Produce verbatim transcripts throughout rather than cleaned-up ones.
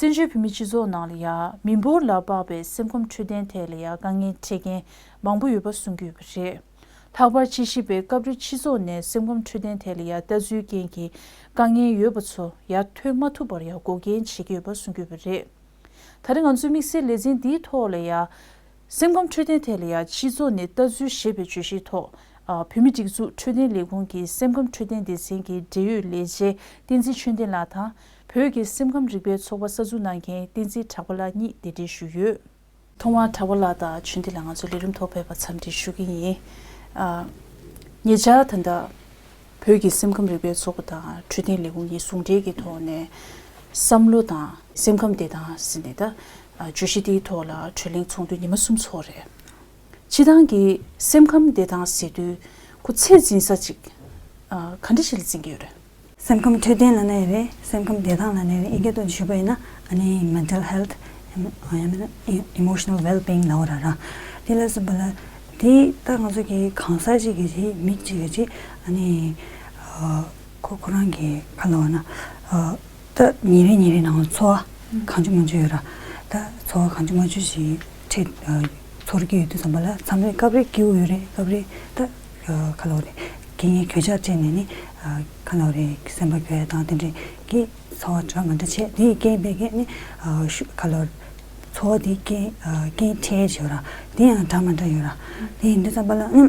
བཙན་བྱོལ་བོད་མིའི་སྤྱི་ཚོགས་ནང་ལ་ཡང་མི་འབོར་ལ་དཔག་པའི་སེམས་ཁམས་འཕྲོད་བསྟེན་ཐད་ལ་ཡང་དཀའ་ངལ་འཕྲད་མཁན་མང་པོ་ཡོད་པ་གསུང་གི་ཡོད་པ་རེད། ལྷག་པར་དཔྱད་ཞིབ་པས་སྐབས་རེ་སྤྱི་ཚོགས་ནས་སེམས་ཁམས་འཕྲོད་བསྟེན་ཐད་ལ་ཡང་ལྟ་ཚུལ་རྐྱེན་གྱིས་དཀའ་ངལ་ཡོད་པ་ཚོ་ཡར་ཐོན་མ་ཐུབ་པར་ཡང་འགོག་རྐྱེན་བྱེད་ཀྱི་ཡོད་པ་གསུང་གི་ཡོད་པ་རེད། ད་རེས་ང་ཚོའི་དམིགས་བསལ་ལེ་ཚན་འདིའི་ཐོག་ལ་ཡང་སེམས་ཁམས་འཕྲོད་བསྟེན་ཐད་ལ་ཡང་སྤྱི་ཚོགས་ནས་ལྟ་ཚུལ་ཞེས་པའི་བརྗོད་གཞིའི་ཐོག་ཨ། བོད་མིའི་སྒྲིག་འཛུགས་འཕྲོད་བསྟེན་ལས་ཁུངས་ཀྱི་སེམས་ཁམས་འཕྲོད་བསྟེན་སྡེ་ཚན་གྱི་འབྲེལ་ཡོད་ལས་བྱེད་བསྟན་འཛིན་ཆོས་ལྡན་ལགས་དང་། བོད་ཀྱི་སེམས་ཁམས་རིག་པའི་ཚོགས་པ་གསར་འཛུགས་གནང་མཁན་བསྟན་འཛིན་གྲགས་པ་ལགས་གཉིས་གདན་འདྲེན་ཞུས་ཡོད། ཐོག་མར་གྲགས་པ་ལགས་དང་ཆོས་ལྡན་ལགས་ང་ཚོ་ལས་རིམ་ཐོག་ཕེབས་པར་འཚམས་འདྲི་ཞུ་གི་ཡིན། ཨ། ཉེ་ཆར་ད་ལྟ་བོད་ཀྱི་སེམས་ཁམས་རིག་པའི་ཚོགས་པ་དང་འཕྲོད་བསྟེན་ལས་ཁུངས་གཉིས་ཟུང་འབྲེལ་གྱི་ཐོག་ནས་བསམ་བློ་དང་སེམས་ཁམས་བདེ་ཐང་ཟེར་ནས་ད་ཨ། བརྗོད་གཞི་དེའི་ཐོག་ལ་གྲོས་གླེང་ཚོགས་འདུ་ཉི་མ་གསུམ་ཚོགས་རེད། སྤྱིར་བཏང་གི་སེམས་ཁམས་བདེ་ཐང་ཟེར་དུས་ཁོ་ཚད་འཛིན་ས་ཅིག་ཨ། ག་འདྲ་ཞིག་ལ་འཛིན་གྱི་ཡོད་རེད། སེམས་ཁམས་འཕྲོད་བསྟེན་ལབ་ན་ཡང་རེད། སེམས་ཁམས་བདེ་ཐང་ལབ་ན་ཡང་རེད། ཨིན་སྐད་ཐོག་ཞུས་པ་ཡིན་ན་ཨ་ནི་mental health ཡང་མིན་ན་emotional well-being ལབ་པ་ར་ར། དེ་ལ་སོགས་པ་ལ་དེ་ད་ང་ཚོ་གི་གང་ཟག་ཅིག་གི་རེད། མི་གཅིག་གི་རེད། ཨ་ནི་ཨ། ཁོ་ཁོ་རང་གི་ག་ལབ་ན་ཨ། ད་ཉིན་རེ་ཉིན་རེ་ནང་ཚོར་བ་གང་བྱུང་མང་བྱུང་ཡོད་ར། ད་ཚོར་བ་གང་བྱུང་མང་བྱུང་ཞིག་འཕྲད་ཚོར་གྱི་ཡོད་དུས་ཙམ་པ་ལ་མཚམས་རེ་སྐབས་རེ་སྐྱིད་པོ་ཡོད་རེད། སྐབས་རེ་ད་ག་ལབ་རེད། གད་སྙིགས་གོད་ཆག་སྤྲད་ནས་ནི་ག་ལབ་རེད། སེམས་པ་འགྱོད་ཡ་དང་དེ་འདྲས་ཀྱི་ཚོར་བ་འདྲ་མི་འདྲ་བྱས། དེ་ཡི་རྐྱེན་པས་རྐྱེན་ནི་ག་ལབ་རེད། ཚོར་བ་དེ་རྐྱེན་རྐྱེན་འཕྲད་བྱས་ཡོད་ར། དེ་ཡང་འདྲ་མི་འདྲ་ཡོད་ར། དེ་ཡིན་དུས་ཙམ་པ་ལ་ཨ་ནི་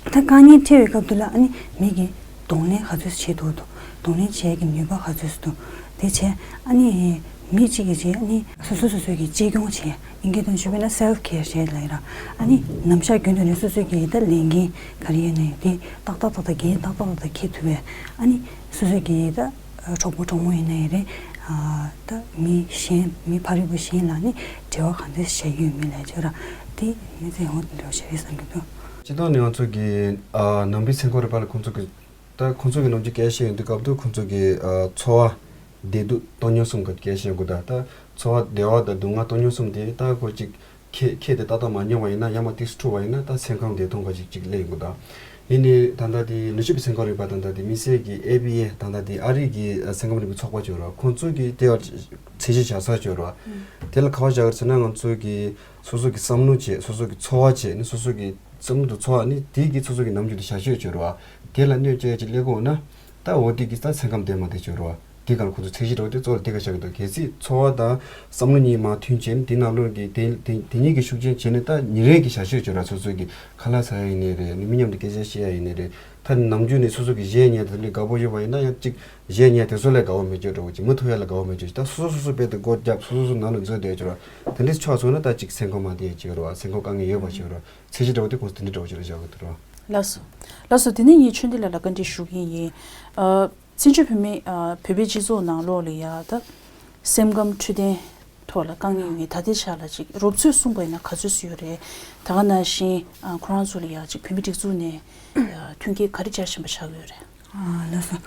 ད་དཀའ་ངལ་འཕྲད་པའི་སྐབས་དེ་ལ་ཨ་ནི་མི་གི་གདོང་ལེན་ག་ཚོད་བྱེད་ཐུབ་འདུག་གདོང་ལེན་བྱེད་ཀྱི་ནུས་པ་ག་ཚོད་འདུག་དེ་བྱས་ཨ་ནི་མི་གཅིག་གིས་བྱས་ཨ་ནི་སོ་སོ་སོ་སོའི་གི་གཅེས་སྐྱོང་བྱས། ཨིན་སྐད་ཐོག་ཞུས་པ་ཡིན་ན་self care བྱས་ལབ་ཡོད་ར། ཨ་ནི་ནམ་ཞག་རྒྱུན་དུ་ནས་སོ་སོའི་གི་ད་ལས་འགན་ག་རེ་ཡོད་ན་ཡང་དེ་ཏག་ཏག་ཏག་ཏག་འགན་ཏག་ཏག་ཏག་ཏག་འཁྱེར་ཐུབ་པའི་ཨ་ནི་སོ་སོའི་གི་ད་གྲོགས་པོ་གྲོགས་མོ་ཡིན་ན་ཡང་རེད། ཨ། ད་མི་གཞན་མི་ཕ་རོལ་པོ་གཞན་ལ་ནི་འབྲེལ་བ་གང་འཚམ་བྱ་རྒྱུ་ཡོད་མེད་ལབ་ཡོད་ར། དེ་མི་ཚེ་ཧོན་འདྲ་བོ་ཞིག་རེད་བསམ་གྱི་འདུག་སྤྱི་ཚོགས་ནས་ང་ཚོ་གི་ཨ། ནང་པའི་སེམས་ཁམས་རིག་པ་ལ་ཁོང་ཚོ་གི་ད་ཁོང་ཚོ་གི་ནམ་རྒྱུན་སྐད་ཆ་བཤད་ཡོང་དུས་སྐབས་དུ་ཁོང་ཚོ་གི་ཨ། ཚོར་བ་བདེ་སྡུག་བཏང་སྙོམས་གསུམ་གི་སྐད་ཆ་བཤད་དགོས། ད་ད་ཚོར་བ་བདེ་བ་དང་སྡུག་བསྔལ་བཏང་སྙོམས་གསུམ་དེ་ད་ཁོ་ཅིག་ཁྱེད་ཁྱེད་དེ་ཏག་ཏག་མ་མྱོང་བ་ཡིན་ན་ཡང་མ་ཏིག་འཁྲུག་པ་ཡིན་ན་ད་སེམས་ཁམས་བདེ་ཐང་ག་ཅིག་ཅིག་སླེབས་ཡོང་གི་ད། ཡིན་ནའི་ད་ལྟ་དེ་ནུབ་ཕྱོགས་པའི་སེམས་ཁམས་རིག་པ་ད་ལྟ་དེ་དམིགས་བསལ་གྱི་ཨེ་བྷི་ཨེ་ད་ལྟ་དེ་ཨ་རི་གི་སེམས་ཁམས་རིག་པའི་ཚོགས་པ་ཅིག་ཡོད་ར། ཁོང་ཚོ་གིས་དེ་བར་ཚད་གཞི་བཞག་ས་ཅིག་ཡོད་ར། དེ་ལ་ག་བ་བཞག་གི་རེད་ཟེར་ན་ང་ཚོ་གི་སོ་སོ་གི་བསམ་བློ་བྱས། སོ་སོ་གི་ཚོར་བ་བྱས་ནས་སོ་སོ་གི་བསམ་བློ་དང་ཚོར་བ་ནི་དེ་གི་སོ་སོ་གི་ནམ་རྒྱུན་དུ་བྱ་སྤྱོད་ཅིག་ཡོད་ར། དེ་ལ་གནོད་བྱེད་ཅིག་སླེབས་དགོས་ན་ད་འོ་དེ་གི་ད་སེམས་ཁམས་བདེ་མ་བདེ་ཅིག་ཡོད་ར། དེ་ག་ལ་ཁོ་ཚོ་ཚད་གཞི་འདྲ་བོ་དེ་གཙོ་བོ་དེ་ག་བཞག་གི་འདུག་གལ་སྲིད་ཚོར་བ་དང་བསམ་བློ་གཉིས་མ་མཐུན་བྱས་ནས་དེ་ནང་ལོགས་ཀྱི་དེ་དེ་དེ་གཉིས་ཀྱི་ཤུགས་རྐྱེན་བྱས་ནས་ད་ཉིན་རེ་གི་བྱ་སྤྱོད་ཅིག་ཡོད་ར། སོ་སོ་གི་ཁ་ལག་ཟ་ཡ་ཡིན་ནའི་རེད། མི་མཉམ་དུ་སྐད་ཆ་བཤད་ཡ་ཡིན་ནའི་རེད། ད་ནམ་རྒྱུན་ནས་སོ་སོ་གི་གཞས་ཉན་དེ་འདྲའི་དགའ་པོ་ཡོད་པ་ཡིན་ན་ཡང་ཅིག་གཞས་ཉན་དེ་ཚོ་ལས་དགའ་པོ་མེད་ཅོག་འདྲ་བོ་ཅིག་མུ་མཐུད་ཡ་ལ་དགའ་པོ་མེད་ཅོག་ཅིག་ད་སོ་སོ་སོ་སོ་རྦད་དེ་སྒོ་བརྒྱབ། སོ་སོ་སོ་ནང་ལ་འཛུལ་བསྡད་ཅོག་ར། དེ་འདྲའི་ཆགས་སོང་ན་ད་ཅིག་སེམས་ཁམས་མ་བདེ་ཅིག་ཡོད་ར། སེམས་ཁམས་དཀའ་ངལ་ཡོད་པ་ཅིག་ཡོད་ར། ཚད་གཞི་འདྲ་བོ་དེ་ཁོང་ཚོ་དེ་འདྲའི་འདྲ་བོ་ཅིག་ལ་བཞག་གི་འདུག་ར། ལགས་སོ། ལགས་སོ། དེ་ནས་ངས་ཆོས་འདི་ལ་ལ་བཀའ་འདྲི་ཞུ་གི་ཡིན། ཨ། བཙན་བྱོལ་བོད་མི་ཨ། བོད་པའི་སྤྱི་ཚོགས་ནང་ལོགས་ལ་ཡ་ད་སེམས་ཁམས་འཕྲོད་བསྟེན་ཐོག་ལ་དཀའ་ངལ་ཡོད་མཁན་ད་ལྟའི་ཆ་ལ་ཅིག་རོབ་ཚོད་གསུངས་པ་ཡིན་ན་ག་ཚོད་ཙམ་ཡོད་རེད། ད་ག་ནང་བཞིན་ཨ། ཁོ་རང་ཚོ་ལ་ཡ་ཅིག་བོད་མི་སྒྲིག་འཛུགས་ནས་ཨ། མཐུན་རྐྱེན་ག་རེ་སྦྱར་བཞིན་པ་ཆགས་ཀྱི་ཡོད་རེད། ཨ། ལགས་སོ།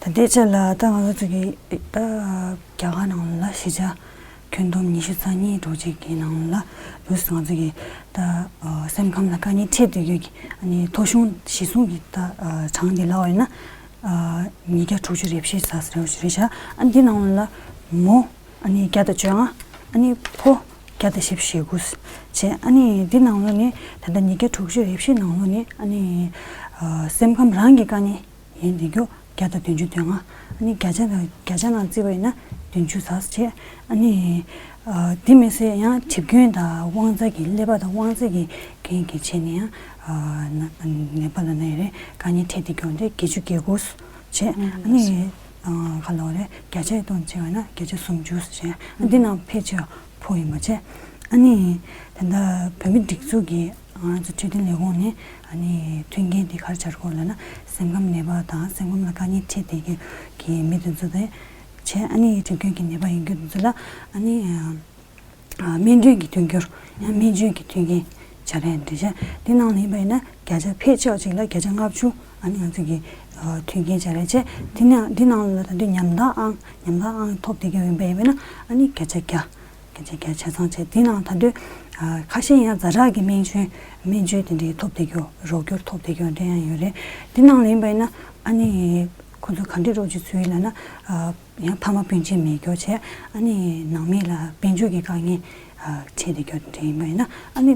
ད་ལྟའི་ཆ་ལ་ད་ང་ཚོ་ཚོ་གི་ད་རྒྱ་གར་ནང་ལ་གཞིས་ཆགས་ཁྱོན་བསྡོམས་ཉི་ཤུ་རྩ་གཉིས་འགྲོ་ཅིག་གི་ནང་ལ་ལུས་ང་ཚོ་གི་ད་ཨ། སེམས་ཁམས་ལ་དཀའ་ངལ་འཕྲད་བསྡད་ཡོད་ཀྱི་ཨ་ནི་ཐོ་གཞུང་གཞི་བཟུང་གི་ད་ཨ། གྲངས་འདི་ལབ་པ་ཡིན་ན། ཨ། ཉིས་བརྒྱ་དྲུག་ཅུ་རེ་བཞི་ཙམ་རེད་ཤག་ཨ་འདི་ནང་ལ་མོ་ཨ་ནི་བརྒྱ་དང་བཅོ་ལྔ། ཨ་ནི་ཕོ་བརྒྱ་དང་བཞི་བཅུ་ཞེ་དགུ་བྱས། ཨ་ནི་འདི་ནང་ལོགས་ནས་ད་ལྟ་ཉིས་བརྒྱ་དྲུག་ཅུ་རེ་བཞི་ནང་ལོགས་ནས་ཨ་ནི་ཨ། སེམས་ཁམས་རང་གི་དཀའ་ངལ་ཡིན་བསྡད་རྒྱུ་བརྒྱ་དང་བདུན་ཅུ་དོན་ལྔ། ཨ་ནི་བརྒྱ་ཆ་དང་བརྒྱ་ཆ་ནང་བརྩིས་པ་ཡིན་ན་བདུན་ཅུ་ཙམ་བྱས། ཨ་ནི་ཨ། དེ་མི་ཚད་ཡང་གྲིབ་སྐྱོན་དང་དབང་རྩ་གི་ཀླད་པ་དང་དབང་རྩ་གི་རྐྱེན་གྱིས་བྱས་ནས་ཡང་ཨ། ནད་པ་ལ་ན་ཡ་རེད། དཀའ་ངལ་འཕྲད་བསྡད་རྒྱུ་འདི་བརྒྱད་ཅུ་གྱ་དགུ་བྱས། ཨ་ནི་ཨ། ག་ལབ་རེད། བརྒྱ་ཆའི་སྟོང་བྱས་པ་ན་བརྒྱ་ཆ་སུམ་ཅུ་བྱས། ཨ། འདི་ནང་ཕལ་ཆེར་ཕོ་ཡིན་པ་བྱས། ཨ་ནི་ད་ལྟ་བོད་མི་སྒྲིག་འཛུགས་ཀྱི་ང་ཚོ་འཕྲོད་བསྟེན་ལས་ཁུངས་ནས་ཨ་ནི་མཐུན་རྐྱེན་འདི་ག་རེ་སྦྱར་དགོས་ལབ་ན་སེམས་ཁམས་ནད་པ་དང་སེམས་ཁམས་ལ་དཀའ་ངལ་འཕྲད་བསྡད་རྒྱུ་གི་མི་དེ་ཚོ་དེ་བྱས། ཨ་ནི་གྲིབ་སྐྱོན་གྱི་ནད་པ་ཡིན་རྒྱུ་དེ་ཚོ་ལ་ཨ་ནི་ཨ། སྨན་སྦྱོང་གི་མཐུན་འགྱུར་ཡང་སྨན་བཅོས་ཀྱི་མཐུན་རྐྱེན་སྦྱར་ཡ་འདྲ་བྱས། དེ་ནང་ལ་ཡིན་པ་ཡིན་ན་བརྒྱ་ཆ་ཕལ་ཆེ་བ་ཅིག་ལ་བརྒྱ་ཆ་ལྔ་བཅུ་ཨ་ནི་ང་ཚོ་གི་ཨ། མཐུན་རྐྱེན་སྦྱར་ཡ་བྱས། དེ་ནང་དེ་ནང་ལ་ད་དུང་ཉམས་ཐག་ཨང་ཉམས་ཐག་ཨང་ཐོབ་བསྡད་ཀྱི་ཡོད་པ་ཡིན་པ་ཡིན་ན་ཨ་ནི་བརྒྱ་ཆ་བརྒྱ། བརྒྱ་ཆ་བརྒྱ་ཆ་ཚང་བྱས། དེ་ནང་ད་དུང་ཨ། ཁ་ཤས་ཡང་ཛ་དྲག་གི་སྨན་བཅོས་སྨན་བཅོས་དེ་འདྲའི་ཐོབ་བསྡད་ཀྱི་ཡོད། རོགས་སྐྱོར་ཐོབ་བསྡད་ཀྱི་ཡོད་འདྲ་ཡང་ཡོད་རེད། དེ་ནང་ལ་ཡིན་པ་ཡིན་ན་ཨ་ནི་ ཁོ་ཚོ་ག་འདྲས་རོགས་ཅིག་ཚུལ་ལབ་ན། ཡང་ཕ་མ་སྤུན་མཆེད་མེད་རྒྱུ་བྱས། ཨ་ནི་ནང་མི་ལ་དཔལ་འབྱོར་གྱི་དཀའ་ངལ་འཕྲད་བསྡད་རྒྱུ་དེ་འདྲ་ཡིན་པ་ཡིན་ན། ཨ་ནི་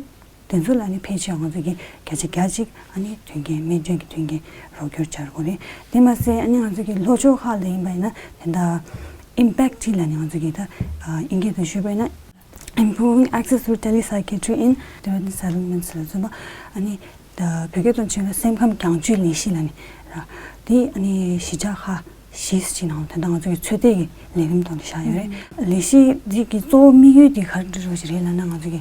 དེ་ཚོ་ལ་ནི་ཕལ་ཆེར་ང་ཚོ་གི་བརྒྱ་ཆ་བརྒྱ་ཅིག་ཨ་ནི་མཐུན་རྐྱེན་མེད་མཁན་གྱི་མཐུན་རྐྱེན་རོགས་སྐྱོར་བྱ་དགོས་རེད། དེ་མ་ཟད་ཨ་ནི་ང་ཚོ་གི་ལྷོ་ཕྱོགས་ཁག་ལ་ཡིན་པ་ཡིན་ན་དེ་འདྲ་ཨིམ་པེག་ཊི་ལབ་ནི་ང་ཚོ་གི་ད་ཨིན་སྐད་དུ་ཞུས་པ་ཡིན་ན། Improving access to telepsychiatry in Tibetan settlements ལ་མཚོན་པ། ཨ་ནི་ད་བོད་སྐད་དུ་བྱས་ན་སེམས་ཁམས་རྒྱང་སྐྱོད་ལས་གཞི་ལབ་ནི་ར། དེ་ཨ་ནི་གཞིས་ཆགས་ཁག་བཞི་ཅིག་ནང་ད་ལྟ་ང་ཚོ་གི་ཚོད་ལྟའི་གི་ལས་རིམ་ཐོག་ནས་བཞག་ཡོད་རེད། ལས་གཞི་འདི་གི་གཙོ་བོ་དམིགས་ཡུལ་དེ་ག་རེ་འདྲ་བོ་ཞིག་རེད་ལབ་ན། ང་ཚོ་གི་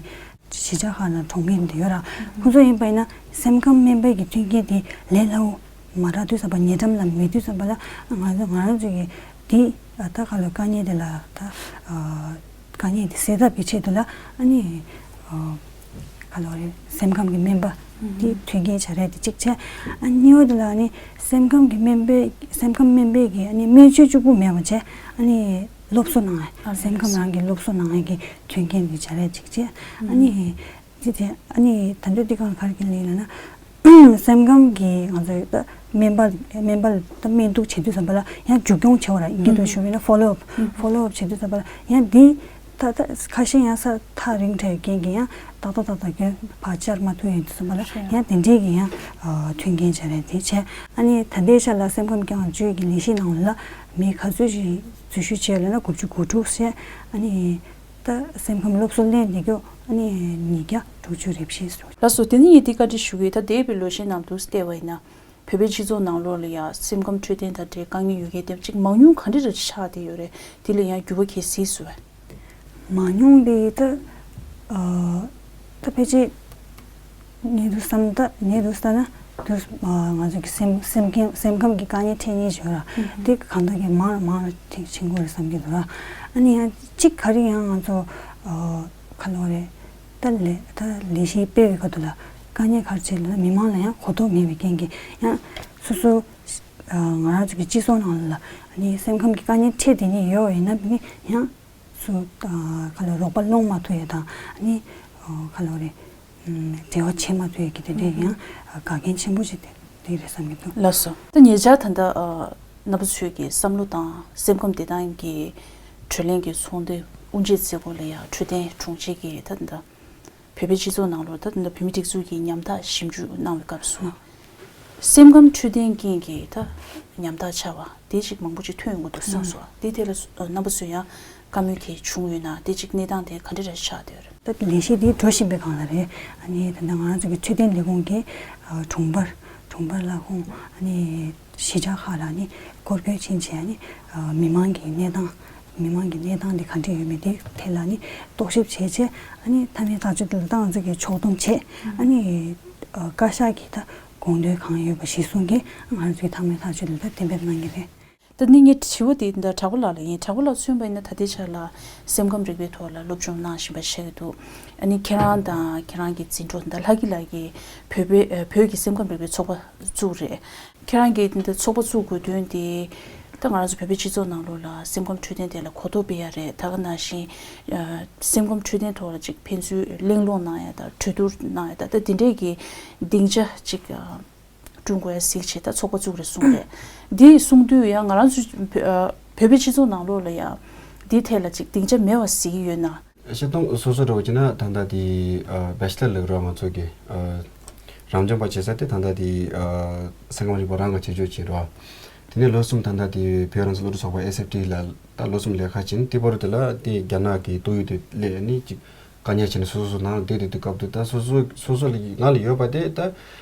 གཞིས་ཆགས་ཁག་ནང་གྲོང་ཁྱེར་འདི་ཡོད་ར། ཁོ་ཚོ་ཡིན་པ་ཡིན་ན་སེམས་ཁམས་སྨན་པའི་གི་མཐུན་རྐྱེན་དེ་ལས་སླ་བོ་མ་རག་དུས་ཙམ་པ། ཉེ་འགྲམ་ལ་མེད་དུས་ཙམ་པ་ལ་ང་ཚོ་ང་རང་ཚོ་གི་དེ་ད་ག་ལ་དཀའ་ངལ་དེ་ལ་ད་དཀའ་ངལ་དེ་སེལ་ཐབས་ཀྱི་ཆེད་དུ་ལ་ཨ་ནི་ག་ལ་རེད། སེམས་ཁམས་ཀྱི་སྨན་པ་དེ་མཐུན་རྐྱེན་བྱ་རེས་དེ་གཅིག་བྱས། ཨ་གཉིས་པ་དེ་ལ་ཨ་ནི་སེམས་ཁམས་ཀྱི་སྨན་པའི་སེམས་ཁམས་སྨན་པའི་གི་ཨ་ནི་སྨན་བཅོས་གཅིག་པུ་མེད་པ་བྱས། ཨ་ནི་སློབ་གསོ་གནང་ཡ། སེམས་ཁམས་རང་གི་སློབ་གསོ་གནང་ཡ་གི་མཐུན་རྐྱེན་དེ་བྱ་རེས་གཅིག་བྱས། ཨ་ནི་དེ་དེ་ཨ་ནི་ད་འདོད་དེ་གང་གར་གྱི་ལས་ལ་ན། སེམས་ཁམས་ཀྱི་ང་ཚོའི་ད་སྨན་པ་སྨན་པ་ལ་ད་སྨན་གཏུག་བྱེད་དུས་ཙམ་པ་ལ་ཡང་མཇུག་སྐྱོང་བྱེད་པ་ར། ཨིན་སྐད་དུ་ཞུ་བས་ན་ཕོ་ལོ་ཨབ། ཕོ་ལོ་ཨབ་བྱེད་དུས་ཙམ་པ་ལ་ཡང་འདི་ད་ད་ཁ་ཤས་ཡང་ས་ཐག་རིང་དྲགས་རྐྱེན་གྱིས་ཡང་ཏག་ཏག་ཏག་ཏག་རྒྱུན་ཕར་བཅར་མ་ཐུབ་ཡོང་དུས་ཙམ་པ་ལ་ཡང་དེ་འདྲས་ཀྱི་ཡང་མཐུན་རྐྱེན་བྱ་རེས་དེ་བྱས། ཨ་ནི་ད་ལྟའི་ཆ་ལ་སེམས་ཁམས་རྒྱང་སྐྱོད་ཀྱི་ལས་གཞི་ནང་ལ་མི་ག་ཚོད་ཅིག་འཛུལ་ཞུགས་བྱས་ལབ་ན་དགུ་བཅུ་གོ་དྲུག་བྱས། ཨ་ནི། ད་སེམས་ཁམས་སློབ་གསོ་ལེན་བསྡད་རྒྱུ་ཨ་ནི་ཉིས་བརྒྱ་དྲུག་ཅུ་རེ་བཞི་ཟེར། ལགས་སོ། དེ་ནི་ངས་འདི་བཀའ་འདྲི་ཞུ་གི་ཡོད། ད་འདས་པའི་ལོ་ཤས་ནང་དུ་བལྟས་པ་ཡིན་ན། བོད་པའི་སྤྱི་ཚོགས་ནང་ལོགས་ལ་ཡང་སེམས་ཁམས་འཕྲོད་བསྟེན་དང་འབྲེལ་དཀའ་ངལ་ཡོད་མཁན་དེ་ཅིག་མང་ཉུང་ག་འདྲ་རེ་ཆགས་བསྡད་ཡོད་རེད། དེ་ལ་ཡང་འགྱུར་བ་གལ་སྲིད་བཟོས་པས། མང་ཉུང་དེ་ད་ཨ་ད་ཕལ་ཆེར་ངས་འདུག་བསམ། ད་ངས་འདུག་བསམ་ན་འདུག་ཨ་ང་ཚོ་གི་སེམས་སེམས་ཁམས་སེམས་ཁམས་ཀྱི་དཀའ་ངལ་འཕྲད་མཁན་ཞིག་ཡོད་ར། དེ་གང་ལྟར་གྱི་མང་ལ་མང་ལ་ཐེངས་ཕྱིན་དགོས་རེད་བསམ་གྱི་འདུག་ར། ཨ་ནི་ཡང་གཅིག་ག་རེ་ཡང་ང་ཚོ་ཨ་ག་ལབ་དགོས་རེད། ད་ལས་ད་ལས་གཞི་སྤེལ་བའི་ཁ་ཐུག་ལ་དཀའ་ངལ་ག་རེ་འཕྲད་ལབ་ན་མི་མང་ལ་ཡང་གོ་རྟོགས་མེད་པའི་རྐྱེན་གྱིས་ཡང་སོ་སོ་ཨ་ང་རང་ཚོ་གི་སྤྱི་ཚོགས་ནང་ལ་ཨ་ནི་སེམས་ཁམས་ཀྱི་དཀའ་ངལ་འཕྲད་བསྡད་མཁན་ཡོད་པ་ཡིན་ན་ནི་ཡང་སུ་ཨ་ག་ལ་རོགས་པ་སློང་མ་ཐུབ་ཡ་དང་ཨ་ནི་ཨ་ག་ལབ་དགོས་རེད། འབྲེལ་བ་བྱེད་མ་ཐུབ་ཡ་གི་དེ་འདྲའི་ཡང་དགའ་མཁན་ཆེན་པོ་ཞིག་དེ་དེ་རེད་བསམ་གྱི་འདུག་ལགས་སོ། ད་ཉེ་ཆར་ད་ལྟ་ཨ་རྣམ་པ་ཚོས་ཀྱི་བསམ་བློ་དང་སེམས་ཁམས་བདེ་ཐང་གི་གྲོས་གླེང་གི་ཚོགས་འདུ་དབུ་འབྱེད་མཛད་སྒོ་ལ་ཡང་འཕྲོད་བསྟེན་དྲུང་ཆེ་གིས་ད་ད་ལྟ་བོད་པའི་སྤྱི་ཚོགས་ནང་ལོགས་ད་ད་ལྟ་བོད་མི་སྒྲིག་འཛུགས་ཀྱི་ཉམ་ཐག་ཞིབ་འཇུག་གནང་བའི་སྐབས་སུ། སེམས་ཁམས་འཕྲོད་བསྟེན་རྐྱེན་གྱིས་ད་ཉམ་ཐག་ཆགས་པ་དེ་ཞིག་མང་པོ་ཅིག་ཐོན་ཡོང་གི་འདུག་གསུངས་སོང་། དེའི་ཐད་ལ་སུ་རྣམ་པ་ཚོས་ཡང་བཀའ་མོལ་གྱི་བྱུང་ཡོད་ན་དེ་ཅིག་གནས་སྟངས་དེ་ག་འདྲ་རེ་ཆགས་བསྡད་ཡོད་རེད། ད་ལས་གཞི་འདི་འགྲོ་བཞིན་པའི་སྒང་ལ་རེད། ཨ་ནི་ད་ལྟ་ང་རང་ཚོ་གི་འཕྲོད་བསྟེན་ལས་ཁུངས་ཀྱི་ཨ་དྲུང་འཕར་དྲུང་འཕར་ལགས་ཁོང་ཨ་ནི་གཞིས་ཆགས་ཁག་ལ་ཨ་ནི་སྐོར་སྐྱོད་ཕྱིན་བྱས་ཨ་ནི་ཨ་མི་མང་གི་གནས་སྟངས་མི་མང་གི་གནས་སྟངས་དེ་ག་འདྲ་ཡོད་མེད་དེ་ཐད་ལ་ཨ་ནི་རྟོག་ཞིབ་བྱས་བྱས་ཨ་ནི་མཐའ་མའི་ཐག་གཅོད་དེ་ལ་ད་ང་ཚོ་གི་ཕྱོགས་བསྡོམས་བྱས་ཨ་ནི་ཨ་བཀའ་ཤག་གི་ད་དགོངས་དོན་གང་ཡོད་པ་གཞིར་བཟུང་གིས་ང་རང་ཚོའི་མཐའ་མའི་ཐག་གཅོད་དེ་ད་གཏན་འབེབས་གནང་གི་རེད། ད་ནི་ངའི་དྲི་བ་དེ་འདི་དྲག་པོ་ལགས་ལ་ཡིན། དྲག་པོ་ལགས་མཚོན་པ་ཡིན་ན་ད་ལྟའི་ཆར་ལ་སེམས་ཁམས་རིག་པའི་ཐོག་ལ་སློབ་སྦྱོང་གནང་བཞིན་པ་ཤེས་ཀྱི་འདུག་ཨ་ནི་ཁྱེད་རང་དང་ཁྱེད་རང་གི་འཛིན་གྲོགས་ད་ལྷ་སྐྱིད་ལགས་ཀྱིས་བོད་པའི་ཨ་བོད་ཀྱི་སེམས་ཁམས་རིག་པའི་ཚོགས་པ་བཙུགས་རེད། ཁྱེད་རང་གིས་འདི་ཚོགས་པ་བཙུགས་དགོས་དོན་དེ་ད་ང་རང་ཚོ་བོད་པའི་སྤྱི་ཚོགས་ནང་ལོགས་ལ་སེམས་ཁམས་འཕྲོད་བསྟེན་དེ་ལ་གོ་རྟོགས་སྤེལ་ཡ་རེད། ད་ག་ནང་བཞིན་ཨ་སེམས་ཁམས་འཕྲོད་བསྟེན་ཐོག་ལ་ཅིག་ཕན་ཚུན་གླེང་སློང་གནང་ཡ་དང་གྲོས་བསྡུར་གནང་ཡ་དང་ད་དེ་འདྲས་ཀྱི་སྡིངས་ཆ་ཅིག་ཨ། བསྐྲུན་དགོས་ཡ་གཟིགས་བྱས་ད་ཚོགས་པ་བཙུགས་རེད་གསུངས་རེད། འདི་གསུངས་དུས་ཡང་ང་རང་ཚོ་བོད་བོད་པའི་སྤྱི་ཚོགས་ནང་ལོགས་ལ་ཡང་འདིའི་ཐད་ལ་ཅིག་སྡིངས་ཆ་མེད་པ་གཟིགས་ཀྱི་ཡོད་ན། སྤྱིར་བཏང་སོ་སོ་འདྲ་བོ་བྱས་ན་ད་ལྟ་དེ་བེ་ཆ་ལར་ལབ་རོགས་ང་ཚོ་གི་རང་སྦྱོང་པ་བྱེད་ས་དེ་ད་ལྟ་དེ་སེམས་ཁམས་རིག་པ་རང་ག་བྱེད་ཕྱོགས་བྱེད་རོགས། དེ་ནས་ལོ་གསུམ་ད་ལྟ་དེ་བོད་རང་བཙན་སློབ་ཕྲུག་ཚོགས་པ་ཨེ་སི་ཨེཕ་ཊི་ལ་ད་ལོ་གསུམ་ལས་ཀ་བྱས་ནས་དེ་བར་དུ་ལ་དེ་རྒྱ་ནག་གི་ཏོག་དབྱིབས་དེ་སླེབས་ནས་ཅིག་དཀའ་ངལ་བྱས་ནས་སོ་སོ་སོ་ནང་ལ་བསྡད་དེ་དུས་སྐབས་དུ་ད་སོ་སོ་སོ་སོ་ལ་ང་ལ་ཡོད་པ་དེ་ད།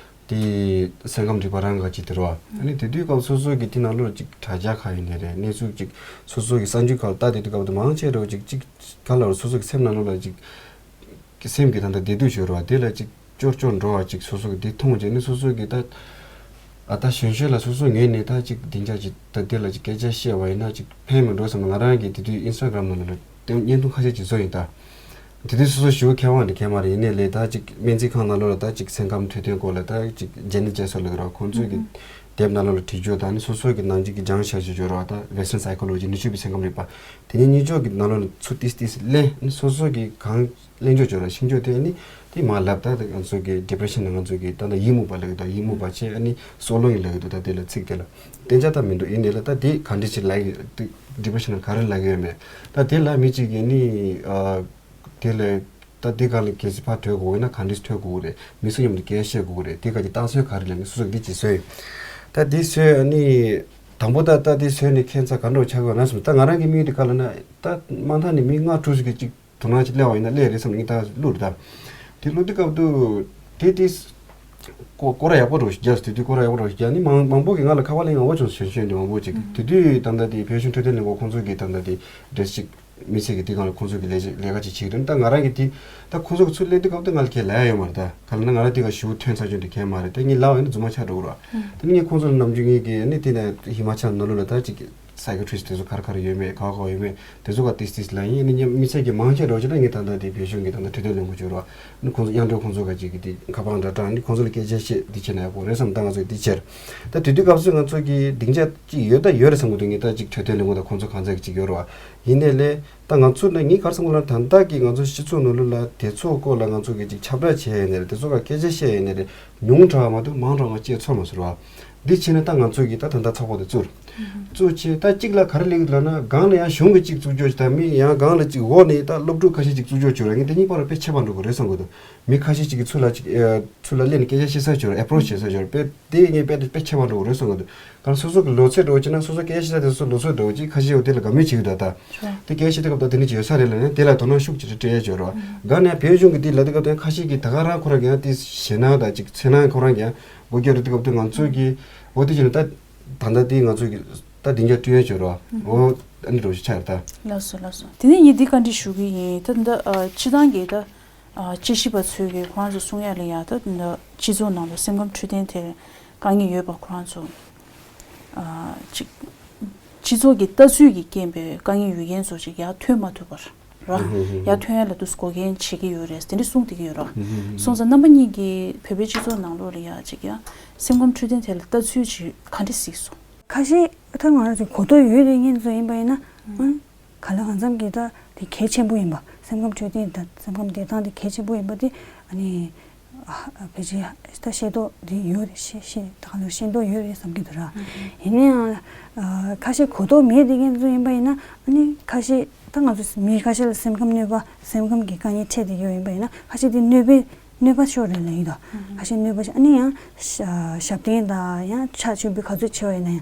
དེ་སེམས་ཁམས་རིག་པ་རང་ག་ཅིག་དེ་རེད་བ། ཨ་ནི་དེ་དུས་སྐབས་སོ་སོ་གི་དེ་ནང་ལོགས་ཅིག་དྲ་རྒྱ་ག་ཡིན་ནའི་རེད། གནས་ཚུལ་ཅིག་སོ་སོ་གི་གསར་འགྱུར་ཁག་ལ་ལྟ་དེ་དུས་སྐབས་དུ་མང་ཆེ་རེད་བ། ཅིག་ཅིག་ག་ལ་བར་སོ་སོ་གི་སེམས་ནང་ལོགས་ལ་ཅིག་སེམས་ཀྱི་ད་ལྟ་བདེ་སྡུག་ཤོར་བ་དེ་ལ་ཅིག་སྐྱོ་སྐྱོ་འགྲོ་བ་ཅིག་སོ་སོ་གི་དེ་མཐོང་བྱས་ནས་སོ་སོ་གི་ད་ཨ་ད་གཞོན་གཞོན་ལ་སོ་སོ་ངོས་ནས་ད་ཅིག་སྡིངས་ཆ་ཅིག་ད་དེ་ལ་ཅིག་སྐད་ཆ་བཤད་པ་ཡིན་ན་ཅིག་ཕན་མི་འགྲོ་བསམ་ང་རང་གི་དེ་དུས་ཨིན་སི་ཊ་གྷ་རམ་ནང་ལ་བརྙན་ཐུང་ཁ་ཤས་ཅིག་བཟོ་ཡིན་ད། དེ་དུས་སོ་སོ་ཞུ་མཁས་དབང་དེ་མཁས་མ་རེད། ཡིན་ནའི་ལས་ད་ཅིག་སྨན་རྩིས་ཁང་ནང་ལོགས་ལ་ད་ཅིག་སེམས་ཁམས་འཕྲོད་བསྟེན་སྐོར་ལ་ད་ཅིག་ཇེ་ནི་ཇེ་སོ་ལ་ར་ཁོང་ཚོས་ཀྱི་དེབ་ནང་ལོགས་ལ་བྲིས་རྒྱུ་དང་ནི་སོ་སོ་གི་ནང་ཅིག་གི་སྦྱང་བྱ་ཞུ་རྒྱུ་ར་ད་Western Psychology ནུས་ཕྱུག་པའི་སེམས་ཁམས་རིག་པ་དེ་ནི་གཉིས་ཕྱོགས་ཀྱི་ནང་ལོགས་ལ་ཚུར་ཏིས་ཏིས་གླེང་ནི་སོ་སོ་གི་གང་གླེང་ཕྱོགས་ཅོག་ར་ཤིང་ཕྱོགས་དེ་ནི་དེ་མ་ལབ་ད་ང་ཚོ་གི་depression ནི་ང་ཚོ་གི་ད་ད་ཡིད་མུག་པ་ལབ་ཀྱི་འདུག་ཡིད་མུག་པ་བྱས་ཨ་ནི་སྲོག་ལོང་ཡིན་ལབ་ཀྱི་འདུག་ད་དེ་ལ་ཚིག་དེ་ལ་གཏན་འཇགས་ད་མི་འདུག་ཡིན་ནའི་ལ་ད་དེ་ག་འདྲ་ཞིག་ལབ་ཀྱི་depression ནི་ག་རེ་ལབ་ཀྱི་ཡོད་མེད་ད་དེ་ལ་མི་གཅིག་གིས་ནི་དེ་ལ་ད་དེ་ག་ལ་གལ་སྲིད་ཕར་ཐོས་དགོས་ན་ག་འདྲ་ཐོས་དགོས་རེད། མི་སུ་མཉམ་དུ་སྐད་བཤད་དགོས་རེད། དེ་ག་གི་རྟགས་མཚན་ག་རེ་ལབ་ནི་སོ་སོ་གི་དེ་ཅིག་བཟོས་ཡོད། ད་དེ་བཟོས་ཨ་ནི་དང་པོ་ད་ད་དེ་བཟོས་ནི་ཁྱད་མཚར་ག་འདྲ་ཆགས་ཀྱི་ཡོད་ན་སོང་ད་ང་རང་གི་དམིགས་ཡུལ་དེ་ག་ལ་ན་ད་མ་མཐའ་ནི་མི་ལྔ་དྲུག་ཞིག་གི་ཅིག་དོ་སྣང་ཅིག་སླེབས་པ་ཡིན་ན་སླེབས་རེད་བསམ་ནས་ངས་ད་བླུགས་རེད་ད། དེ་བླུགས་དུས་སྐབས་དུ་དེ་དེ་སྐོར་སྐོར་ར་ཡག་པོ་འགྲོ་ཞིག་རྒྱབ་དེ་དུས་སྐོར་ར་ཡག་པོ་འགྲོ་ཞིག་རྒྱབ་ནི་མང་མང་པོ་གིས་ང་ལ་ཁ་པར་གླེང་ཡག་པོ་བྱུང་ཞུ་ཞུ་འདི་མང་པོ་ཅིག་དེ་དུས་ད་ལྟ་དེ་བོད་གཞུང་འཕྲོད་བསྟེན་ལས་ཁུངས་ཁོང་ཚོ་གིས་ད་ལྟ་དེ་འབྲེལ་ཞིག་མི་ཚེ་གི་དེ་སྒང་ལ་ཁོང་ཚོ་གི་ལས་ལས་ཀ་ཅིག་བྱེད་ཀྱི་འདུག་ད་ང་རང་གི་དེ་ད་ཁོང་ཚོ་གི་ཚུར་སླེབས་དུས་སྐབས་དུ་ང་ལ་ཁས་ལེན་ཡོད་མ་རེད། ད་ག་ལ་ན་ང་རང་དེ་ག་ཞུ་ཐོན་ཚར་རྒྱུ་འདི་ཁས་མ་རེད། ད་ངས་ལབ་ཡོད་ན་རྫུན་མ་ཆགས་འགྲོ་གི་ར། ད་ནི་ངས་ཁོང་ཚོ་ལ་ནམ་རྒྱུན་ངས་གི་ནི་དེ་ནས་ཧི་མ་ཅལ་ནང་ལོགས་ལ་ད་ཅིག་psychiatrist དེ་ཚོ་ག་རེ་ག་རེ་ཡོད་མེད་ག་བ་ག་བ་ཡོད་མེད་དེ་ཚོ་ག་ཏིས་ཏིས་ལ་ཡིན་ནི་མི་ཚེ་གི་མང་ཆེ་འགྲོ་ཆེ་ན་ངས་ད་ལྟ་དེ་བོད་གཞུང་གི་ད་ལྟ་འཕྲོད་བསྟེན་ལས་ཁུངས་ཅིག་ཡོད་ར། ནི་ཁོང་ཚོ་དབྱངས་སྒྲོན་ཁོང་ཚོ་ག་ཅིག་གི་དེ་ཁ་པར་འདྲ་དྲངས་ནི་ཁོང་ཚོ་ལ་སྐད་ཆ་བཤད་འདི་བྱས་ན་ཡག་པོ་རེད་བསམ་ད་ང་ཚོ་འདི་བྱས་ར། ད་དེ་དུས་སྐབས་སུ་ང་ཚོ་གི་སྡིངས་ཆ་ཅིག་ཡོད་ད་ཡོད་རེད་བསམ་གི་འདུག་ངས་ད་ཅིག་འཕྲོད་བསྟེན་ལས་ཁུངས་དང་ཁོང་ཚོ་གང་ཚ་གི་ཅིག་ཡོད་ར་བ། ཡིན་ནའི་ལས་ད་ང་ཚོ་ལ་ངས་ག་རེ་བསམ་གི་ལ་ད་ལྟ་གི་ང་ཚོ་སྤྱི་ཚོགས་ནང་ལོགས་ལ་དེ་ཚོ་སྐོར་ལ་ང་ཚོ་གི་ཅིག་ཁྱབ་བསྒྲགས་བྱས་ཡིན་ནའི་རེད། དེ་ཚོ་ག་སྐད་ཆ་བཤད་ཡིན་ནའི་རེད། ཉུང་དྲགས་མ་གཏོགས་མང་དྲགས་ང་བཤད་ཚོར་མ་ཟེར་བ། འདི་བྱས་ནས་ད་ང་ཚོ་གི་ད་ད་ལྟ་ཚོགས་པ་དེ་བཙུགས། བཙུགས་བྱས་ད་གཅིག་ལ་ག་རེ་ལེགས་ལབ་ན་སྒང་ལ་ཡང་གཞུང་གི་གཅིག་བཙུགས་ཆོག་ཅིག་དང་མི་ཡང་སྒང་ལ་གཅིག་འོག་ནས་ད་སློབ་ཕྲུག་ཁ་ཤས་གཅིག་བཙུགས་ཆོག་ཆོག་ར་ངས་དེ་གཉིས་བར་ལ་དཔེ་ཁྱད་པར་འགྲོ་གི་རེད་བསམ་གི་འདུག་མི་ཁ་ཤས་གཅིག་གིས་ཚུར་ལ་གཅིག་ཚུར་ལ་སླེབས་ནས་སྐད་ཆ་བཤད་ས་ཆོག་ར་approach བྱེད་ས་ཆོག་ར་དཔེ་དེ་ངས་དཔེ་དཔེ་ཁྱད་པར་འགྲོ་གི་རེད་བསམ་གི་འདུག་གང་སོ་སོ་གི་ལོ་ཚད་འགྲོ་བྱས་ན་སོ་སོ་སྐད་ཆ་བཤད་ས་དེ་སོ་སོ་ལོ་ཚད་འགྲོ་བྱས་ཁ་ཤས་ཡོད་དེ་ལ་དགའ་མོས་བྱེད་གི་འདུག་ད་དེ་སྐད་ཆ་དེ་སྐབས་ད་དེ་ནི་ཅིག་ཡོད་ས་རེད་ལབ་ནས་དེ་ལ་དོ་སྣང་ཤུགས་ཅིག་སྤྲད་ཡ་ཆོག་ར་སྒང་ནས་བོད་གཞུང་གི་དེ་ལ་དེ་སྐབས་ད་ཁ་ཤས་ཀྱིས་ད་ག་རང་ཁོ་རང་གི་ཡང་དེ་ཞེད་སྣང་དང་ཅིག་འཚེར་སྣང་ཁོ་རང་གི་ཡང་སྒོ་རྒྱག་རེད། དེ་སྐབས་ད་ང་ཚོ་གི་འོ་དེ་བྱས་ན་ད་ད་ལྟ་དེ་ང་ཚོ་གི་ད་སྡིངས་ཆ་བསྐྲུན་ཡ་ཆོག་ར་འོ་ཨ་ནི་འགྲོ་ཞིག་ཆགས་རེད་ད། ལགས་སོ་ལགས་སོ། དེ་ནས་ངས་འདི་བཀའ་འདྲི་ཞུ་གི་ཡིན། ད་ད་ལྟ་ཨ་སྤྱི་བཏང་གི་ད་ཨ་དཔྱད་ཞིབ་པ་ཚོས་ཀྱི་ཁོ་རང་ཚོ་གསུང་ཡ་ལ་ཡ་ད་ད་ལྟ་སྤྱི་ཚོགས་ནང་ལ་སེམས་ཁམས་འཕྲོད་བསྟེན་ཐད་དཀའ་ངལ་ཡོད་པ་ཁོ་རང་ཚོ་ཨ་ཅིག་སྤྱི་ཚོགས་ཀྱི་ལྟ་ཚུལ་གྱི་རྐྱེན་པས་དཀའ་ངལ་ཡོད་མཁན་ཚོ་ཅིག་ཡར་ཐོན་མ་ཐུབ་པར་ར་ཡར་ཐོན་ཡ་ལ་དུས་སུ་འགོག་རྐྱེན་བྱེད་ཀྱི་ཡོད་རེད་དེ་འདྲ་གསུངས་བསྡད་ཀྱི་ཡོད་ར། སོང་ཙང་རྣམ་པ་གཉིས་ཀྱིས་བོད་པའི་སྤྱི་ཚོགས་ནང་ལོགས་ལ་ཡ་ཅིག་ཡ་སེམས་ཁམས་འཕྲོད་བསྟེན་ཐད་ལ་ལྟ་ཚུལ་ཅིག་ག་འདྲ་གཟིགས་སོང་། ཁ་ཤས་ད་ང་རང་ཚོ་གོ་རྟོགས་ཡོད་དེ་ངེད་ཚོ་ཡིན་པ་ཡིན་ན་ཨང་ག་ལ་གང་འཚམ་གྱི་ད་དེ་གལ་ཆེན་པོ་ཡིན་པ་སེམས་ཁམས་འཕྲོད་བསྟེན་དང་སེམས་ཁམས་བདེ་ཐང་དེ་གལ་ཆེན་པོ་ཡིན་པ་དེ་ཨ་ནི་ཕལ་ཆེར་ད་ཤེས་རྟོགས་དེ་ཡོད་རེད། ཤེས་ཤེས་ད་ག་ལ་ཤེས་རྟོགས་ཡོད་རེད་བསམ་གྱི་འདུག་ར། ཡིན་ན་ཡང་ཁ་ཤས་གོ་རྟོགས་མེད་དེ་ངེད་ཚོ་ཡིན་པ་ཡིན་ན་ཨ་ནི་ཁ་ཤས་ད་ང་ཚོ་མི་ཁ་ཤས་ལ་སེམས་ཁམས་གནོད་པ་སེམས་ཁམས་ཀྱི་དཀའ་ངལ་འཕྲད་བསྡད་ཡོད་ཡིན་པ་ཡིན་ན་ཁ་ཤས་དེ་གནོད་པའི་གནོད་པ་ཤོར་རེད་ལབ་ཡིན་ད། ཁ་ཤས་གནོད་པ་ཤོར་ཨ་ནི་ཡང་ཞབས་བརྟན་དང་ཡང་ཕྱག་མཆོད་འབུལ་ག་ཚོད་བྱས་པ་ཡིན་ན་ཡང་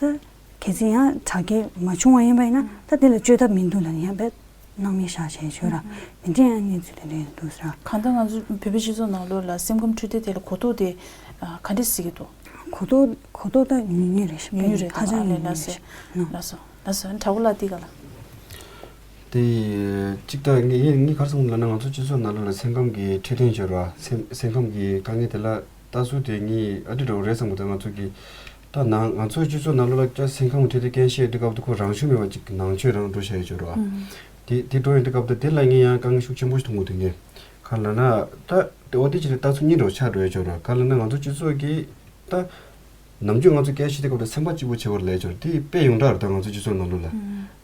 ད། གལ་སྲིད་ཡང་དྲག་སྐྱེད་མ་བྱུང་བ་ཡིན་པ་ཡིན་ན་ད་དེ་ལ་བཅོས་ཐབས་མི་འདུག་ལབ་ནས་ཡང་དཔེ་སྣང་མེད་བཞག་བྱས་ཡོད་ར། དེ་འདྲའི་ཡང་གནས་ཚུལ་དེ་འདྲ་ཡང་འདུག་ཟེར། གང་ལྟར་ང་ཚོ་བོད་པའི་སྤྱི་ཚོགས་ནང་ལོགས་ལ་སེམས་ཁམས་འཕྲོད་བསྟེན་ཐད་ལ་གོ་རྟོགས་དེ་ག་འདྲས་གཟིགས་ཀྱི་འདུག་གོ་རྟོགས་གོ་རྟོགས་ད་ཉུང་ཉུང་རེད་ཤག་ཉུང་ཉུང་རེད། ཧ་ཅང་ཉུང་ཉུང་རེད་ཤག་ལགས་སོ་ལགས་སོ་ལགས་སོ། དྲག་པོ་ལགས་དེ་ག་ལ། དེ་གཅིག་ད་ངས་ངས་ངས་ག་རེ་བསམ་གི་ལབ་ན་ང་ཚོ་སྤྱི་ཚོགས་ནང་ལོགས་ལ་སེམས་ཁམས་ཀྱི་འཕྲོད་བསྟེན་ཤོར་བ་སེམས་སེམས་ཁམས་ཀྱི་དཀའ་ངལ་དེ་ལ་ལྟ་ཚུལ་དེ་ངས་ཨ་འདྲ་འདྲ་བོ་རེད་བསམ་གི་འདུག་ང་ཚོ་གི་ད་ནང་ང་ཚོའི་སྤྱི་ཚོགས་ནང་ལོགས་ལ་ཀྱང་སེམས་ཁམས་འཕྲོད་བསྟེན་སྐད་བཤད་དུས་སྐབས་དུ་ཁོ་རང་ཤུགས་མེད་པ་ཅིག་ནང་ཆོས་རང་འགྲོ་བྱས་ཡོད་ཅོག་ར། དེ་དེ་འགྲོ་ཡོང་དུས་སྐབས་དུ་དེ་ལ་ངས་ཡང་དཀའ་ངལ་ཤུགས་ཆེན་པོ་ཞིག་མཐོང་གི་འདུག་ངས་ག་ལབ་ན་ད་དེ་འོ་དེ་ཅི་རེད་ལྟ་ཚུལ་གཉིས་འདྲ་བོ་ཆགས་འགྲོ་ཡོད་ཅོག་ར། ག་ལབ་ན་ང་ཚོ་སྤྱི་ཚོགས་ཀྱི་ད། ནམ་རྒྱུན་ང་ཚོ་སྐད་ཆ་དེ་སྐབས་དུ་སེམས་པ་གཅིག་པོ་བྱེད་པར་ལས་ཆོག་དེ་དཔེ་ཡོངས་གྲགས་རེད། ད་ང་ཚོ་སྤྱི་ཚོགས་ནང་ལོགས་ལ་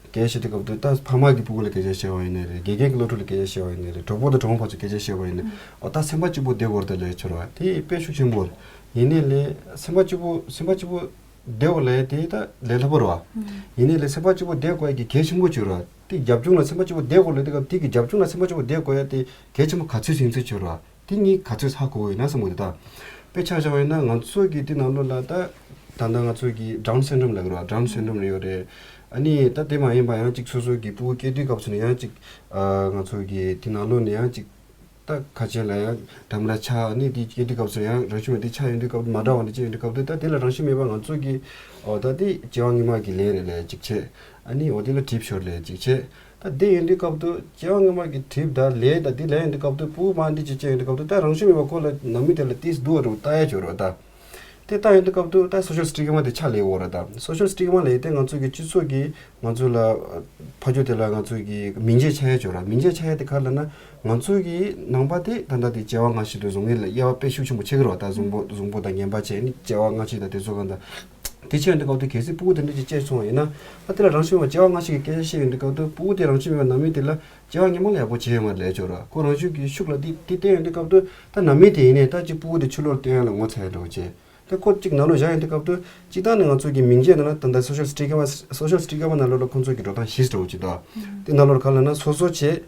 སྐད་ཆ་དེ་སྐབས་དུ་ད་ཕ་མ་གི་སྤུ་གུ་ལ་སྐད་ཆ་བཤད་པ་ཡིན་ནའི་རེད། དགེ་རྒན་གྱི་སློབ་ཕྲུག་ལ་སྐད་ཆ་བཤད་པ་ཡིན་ནའི་རེད། གྲོགས་པོ་དང་གྲོགས་མོ་བར་དུ་སྐད་ཆ་བཤད་པ་ཡིན་ནའི་འོ་ད་སེམས་པ་གཅིག་པོ་བསྡད་དགོས་རེད་ད་ལས་ཆོག་ར། དེ་དཔེ་ཤུགས་ཆེན་པོ་རེད། ཡིན་ནའི་ལས་སེམས་པ་གཅིག་པོ་སེམས་པ་གཅིག་པོ་བསྡད་དགོས་ལས་དེ་ད་ལས་སླ་པོ་རེད་བ། ཡིན་ནའི་ལས་སེམས་པ་གཅིག་པོ་བསྡད་དགོས་ཡ་གི་གལ་ཆེན་པོ་ཆོག་ར། དེ་རྒྱབ་ལྗོངས་ལ་སེམས་པ་གཅིག་པོ་བསྡད་དགོས་ལས་དེ་སྐབས་དེ་གི་རྒྱབ་ལྗོངས་ལ་སེམས་པ་གཅིག་པོ་བསྡད་དགོས་ཡ་དེ་གལ་ཆེན་པོ་ག་ཚོད་ཟིན་ཚོད་ཆོག་ར། དེ་གཉིས་ག་ཚོད་ཧ་གོ་ཡོད་ན་བསམ་གི་འདུག་ད། དཔེ་ཆ་བཞག་པ་ཡིན་ན་ང་ཚོ་གི་དེ་ནང་ལོགས་ལ་ད་ད་ལྟ་ང་ཚོ་གི་Down syndrome ལབ་ཀྱི་རེད་བ། Down syndrome ལ་ཡོད་རེད། ཨ་ནི་ད་དེ་མ་ཡིན་པ་ཡང་གཅིག་སོ་སོ་གི་སྤུ་གུ་སྐྱེ་དུས་སྐབས་སུ་ནི་ཡང་གཅིག་ཨ་ང་ཚོ་གི་དེ་ནང་ལོགས་ནས་ཡང་གཅིག་ད་ཁ་ཆེ་ལ་ཡང་འགྲམ་ལ་ཆགས་ཨ་ནི་དེ་སྐྱེ་དུས་སྐབས་སུ་ཡང་རང་བཞིན་མེད་དེ་ཆགས་ཡོང་དུས་སྐབས་མ་འདྲ་བ་འདི་སྐྱེ་ཡོང་དུས་སྐབས་དེ་ད་དེ་ལ་རང་བཞིན་མེད་པ་ང་ཚོ་གི་ཨོ་ད་དེ་སྐྱེ་བ་སྔོན་མ་གི་ལས་རེད་ལས་གཅིག་བྱས། ཨ་ནི་འོ་དེ་ལ་གྲིབ་ཤོར་ལས་གཅིག་བྱས། ད་དེ་ཡིན་དུས་སྐབས་དུ་སྐྱེ་བ་སྔོན་མ་གི་གྲིབ་དང་ལས་དང་དེ་ལས་ཡིན་དུས་སྐབས་དུ་སྤུ་གུ་མ་འདི་ཅི་ཅི་ཡིན་དུས་སྐབས་དུ་ད་རང་བཞིན་མེད་པ་ཁོ་ལ་ནང་མི་དེ་ལ་ཏིས་དུ་བ་རུ་ལྟ་ཡ་བྱོས་རོགས་ད། དེ་ལྟ་ཡོང་དུས་སྐབས་དུ་ད་social stigma དེ་ཆགས་ལེ་ཡོད་རེད། ད་social stigma ལབ་ཡས་དེ་ང་ཚོ་གི་སྤྱི་ཚོགས་ཀྱི་ང་ཚོ་ལ་ཕར་ཕྱོགས་དེ་ལ་ང་ཚོ་གི་མིང་ཆད་ཆགས་ཡས་ཅིག་ཡོད་རེད། མིང་ཆད་ཆགས་ཡས་དེ་ག་རེ་ལབ་ན། ང་ཚོ་གི་ནང་པ་དེ་ད་ལྟ་དེ་བྱེ་བ་སྔ་ཕྱི་དུ་བཟུང་ཡས་ལ་དབྱེ་བ་དཔེ་ཤུགས་ཆེན་པོ་ཕྱེ་གི་རེད་བ། ད་གཟུགས་པོ་གཟུགས་པོ་དང་ངན་པ་བྱས་ནི་བྱེ་བ་སྔ་ཕྱི་དང་དེ་ཚོ་གང་ལྟར། དེ་ཕྱེ་ཡོང་དུས་སྐབས་དུ་གལ་སྲིད་ཕྲུ་གུ་དེ་འདྲ་ཅིག་སྐྱེས་སོང་བ་ཡིན་ན། ད་དེ་ལ་རང་བཞིན་མེད་པ་བྱེ་བ་སྔ་ཕྱི་གི་སྐད་ཆ་བཤད་ཡོང་དུས་སྐབས་དུ་ཕྲུ་གུ་དེ་རང་བཞིན་མེད་པ་ནང་མི་དེ་ལ་བྱེ་བ་སྔོན་མ་ལ་ཡག་པོ་བྱས་ཡོད་མ་རེད་ལབ་ཡས་ཅིག་ཡོད་རེད། ཁོ་རང་བཞིན་གྱི་ཤུགས་ལ་དེ་དེ་བསྟན་ཡོང་དུས་སྐབས་དུ་ད་ནང་མི་དེ་ཡིན་ནའི་ད་ཅིག་ཕྲུ་གུ་དེ་ཕྱི་ལོགས་ལ་སྟོན་ཡ་ལ་ངོ་ཚ་ཡ་འདྲ་བོ་བྱས། ད་ཁོ་གཅིག་ནང་ལོགས་བཞག་ཡོང་དུས་སྐབས་དུ་གཅིག་ད་ནི་ང་ཚོ་གི་མིང་ཆད་ནང་ན་ད་ལྟ་social stigma social stigma ནང་ལོགས་ལ་ཁོང་ཚོ་གི་འགྲོ་སྟངས་བཞི་འདྲ་བོ་ཅིག་འདུག་དེ་ནང་ལོགས་ག་ལབ་ན་སོ་སོ་བྱས།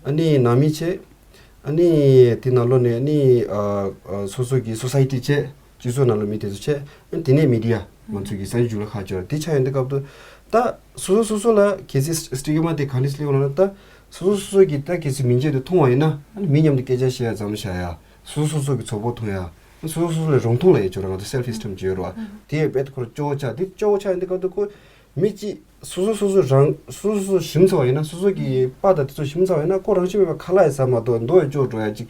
ཨ་ནི་ནང་མི་བྱས། ཨ་ནི་དེ་ནང་ལོགས་ནས་ཨ་ནི་ཨ་ཨ་སོ་སོ་གི་society བྱས། སྤྱི་ཚོགས་ནང་ལོགས་མི་དེ་ཚོ་བྱས། ཨ་ནི་དེ་ནས་media ང་ཚོ་གི་གསར་འགྱུར་ལ་ཁ་ཕྱོགས་དེ་ཆགས་ཡོང་དུས་སྐབས་དུ། ད་སོ་སོ་སོ་སོ་ལ་གལ་སྲིད་stigma དེ་ག་འདྲས་སླེབས་ཡོང་ལབ་ན། ད་སོ་སོ་སོ་སོ་གི་ད་གལ་སྲིད་མིང་ཆད་དེ་མཐོང་བ་ཡིན་ན། ཨ་ནི་མི་མཉམ་དུ་སྐད་ཆ་བཤད་ཡ་མཚམས་བཞག་ཡ། སོ་སོ་སོ་སོ་གི་ཚོགས་པ་མཐོང་ཡ། སོ་སོ་སོ་ལ་རང་མཐོང་ལབ་ཡས་ཅིག་ཡོད་རེད། ང་ཚོ་self esteem ཅིག་ཡོད་རེད་བ། དེ་ཡས་རྦད་དེ་ཁོ་རང་སྐྱོ་བོ་ཆགས། དེ་སྐྱོ་བོ་ཆགས་ཡོང་དུས་སྐབས་དུ་ཁོ་མི་གཅིག་སོ་སོ་སོ་སོ་རང་སོ་སོ་སོ་ཞིམ་ཚར་བ་ཡིན་ན། སོ་སོ་གི་པ་དང་དེ་ཚོ་ཞིམ་ཚར་བ་ཡིན་ན། ཁོ་རང་བཞིན་མེད་པ་ཁ་ལག་ཡས་ཟ་མ་གཏོགས་མདོག་ཡང་སྐྱོ་བོ་འགྲོ་ཡ་ཅིག་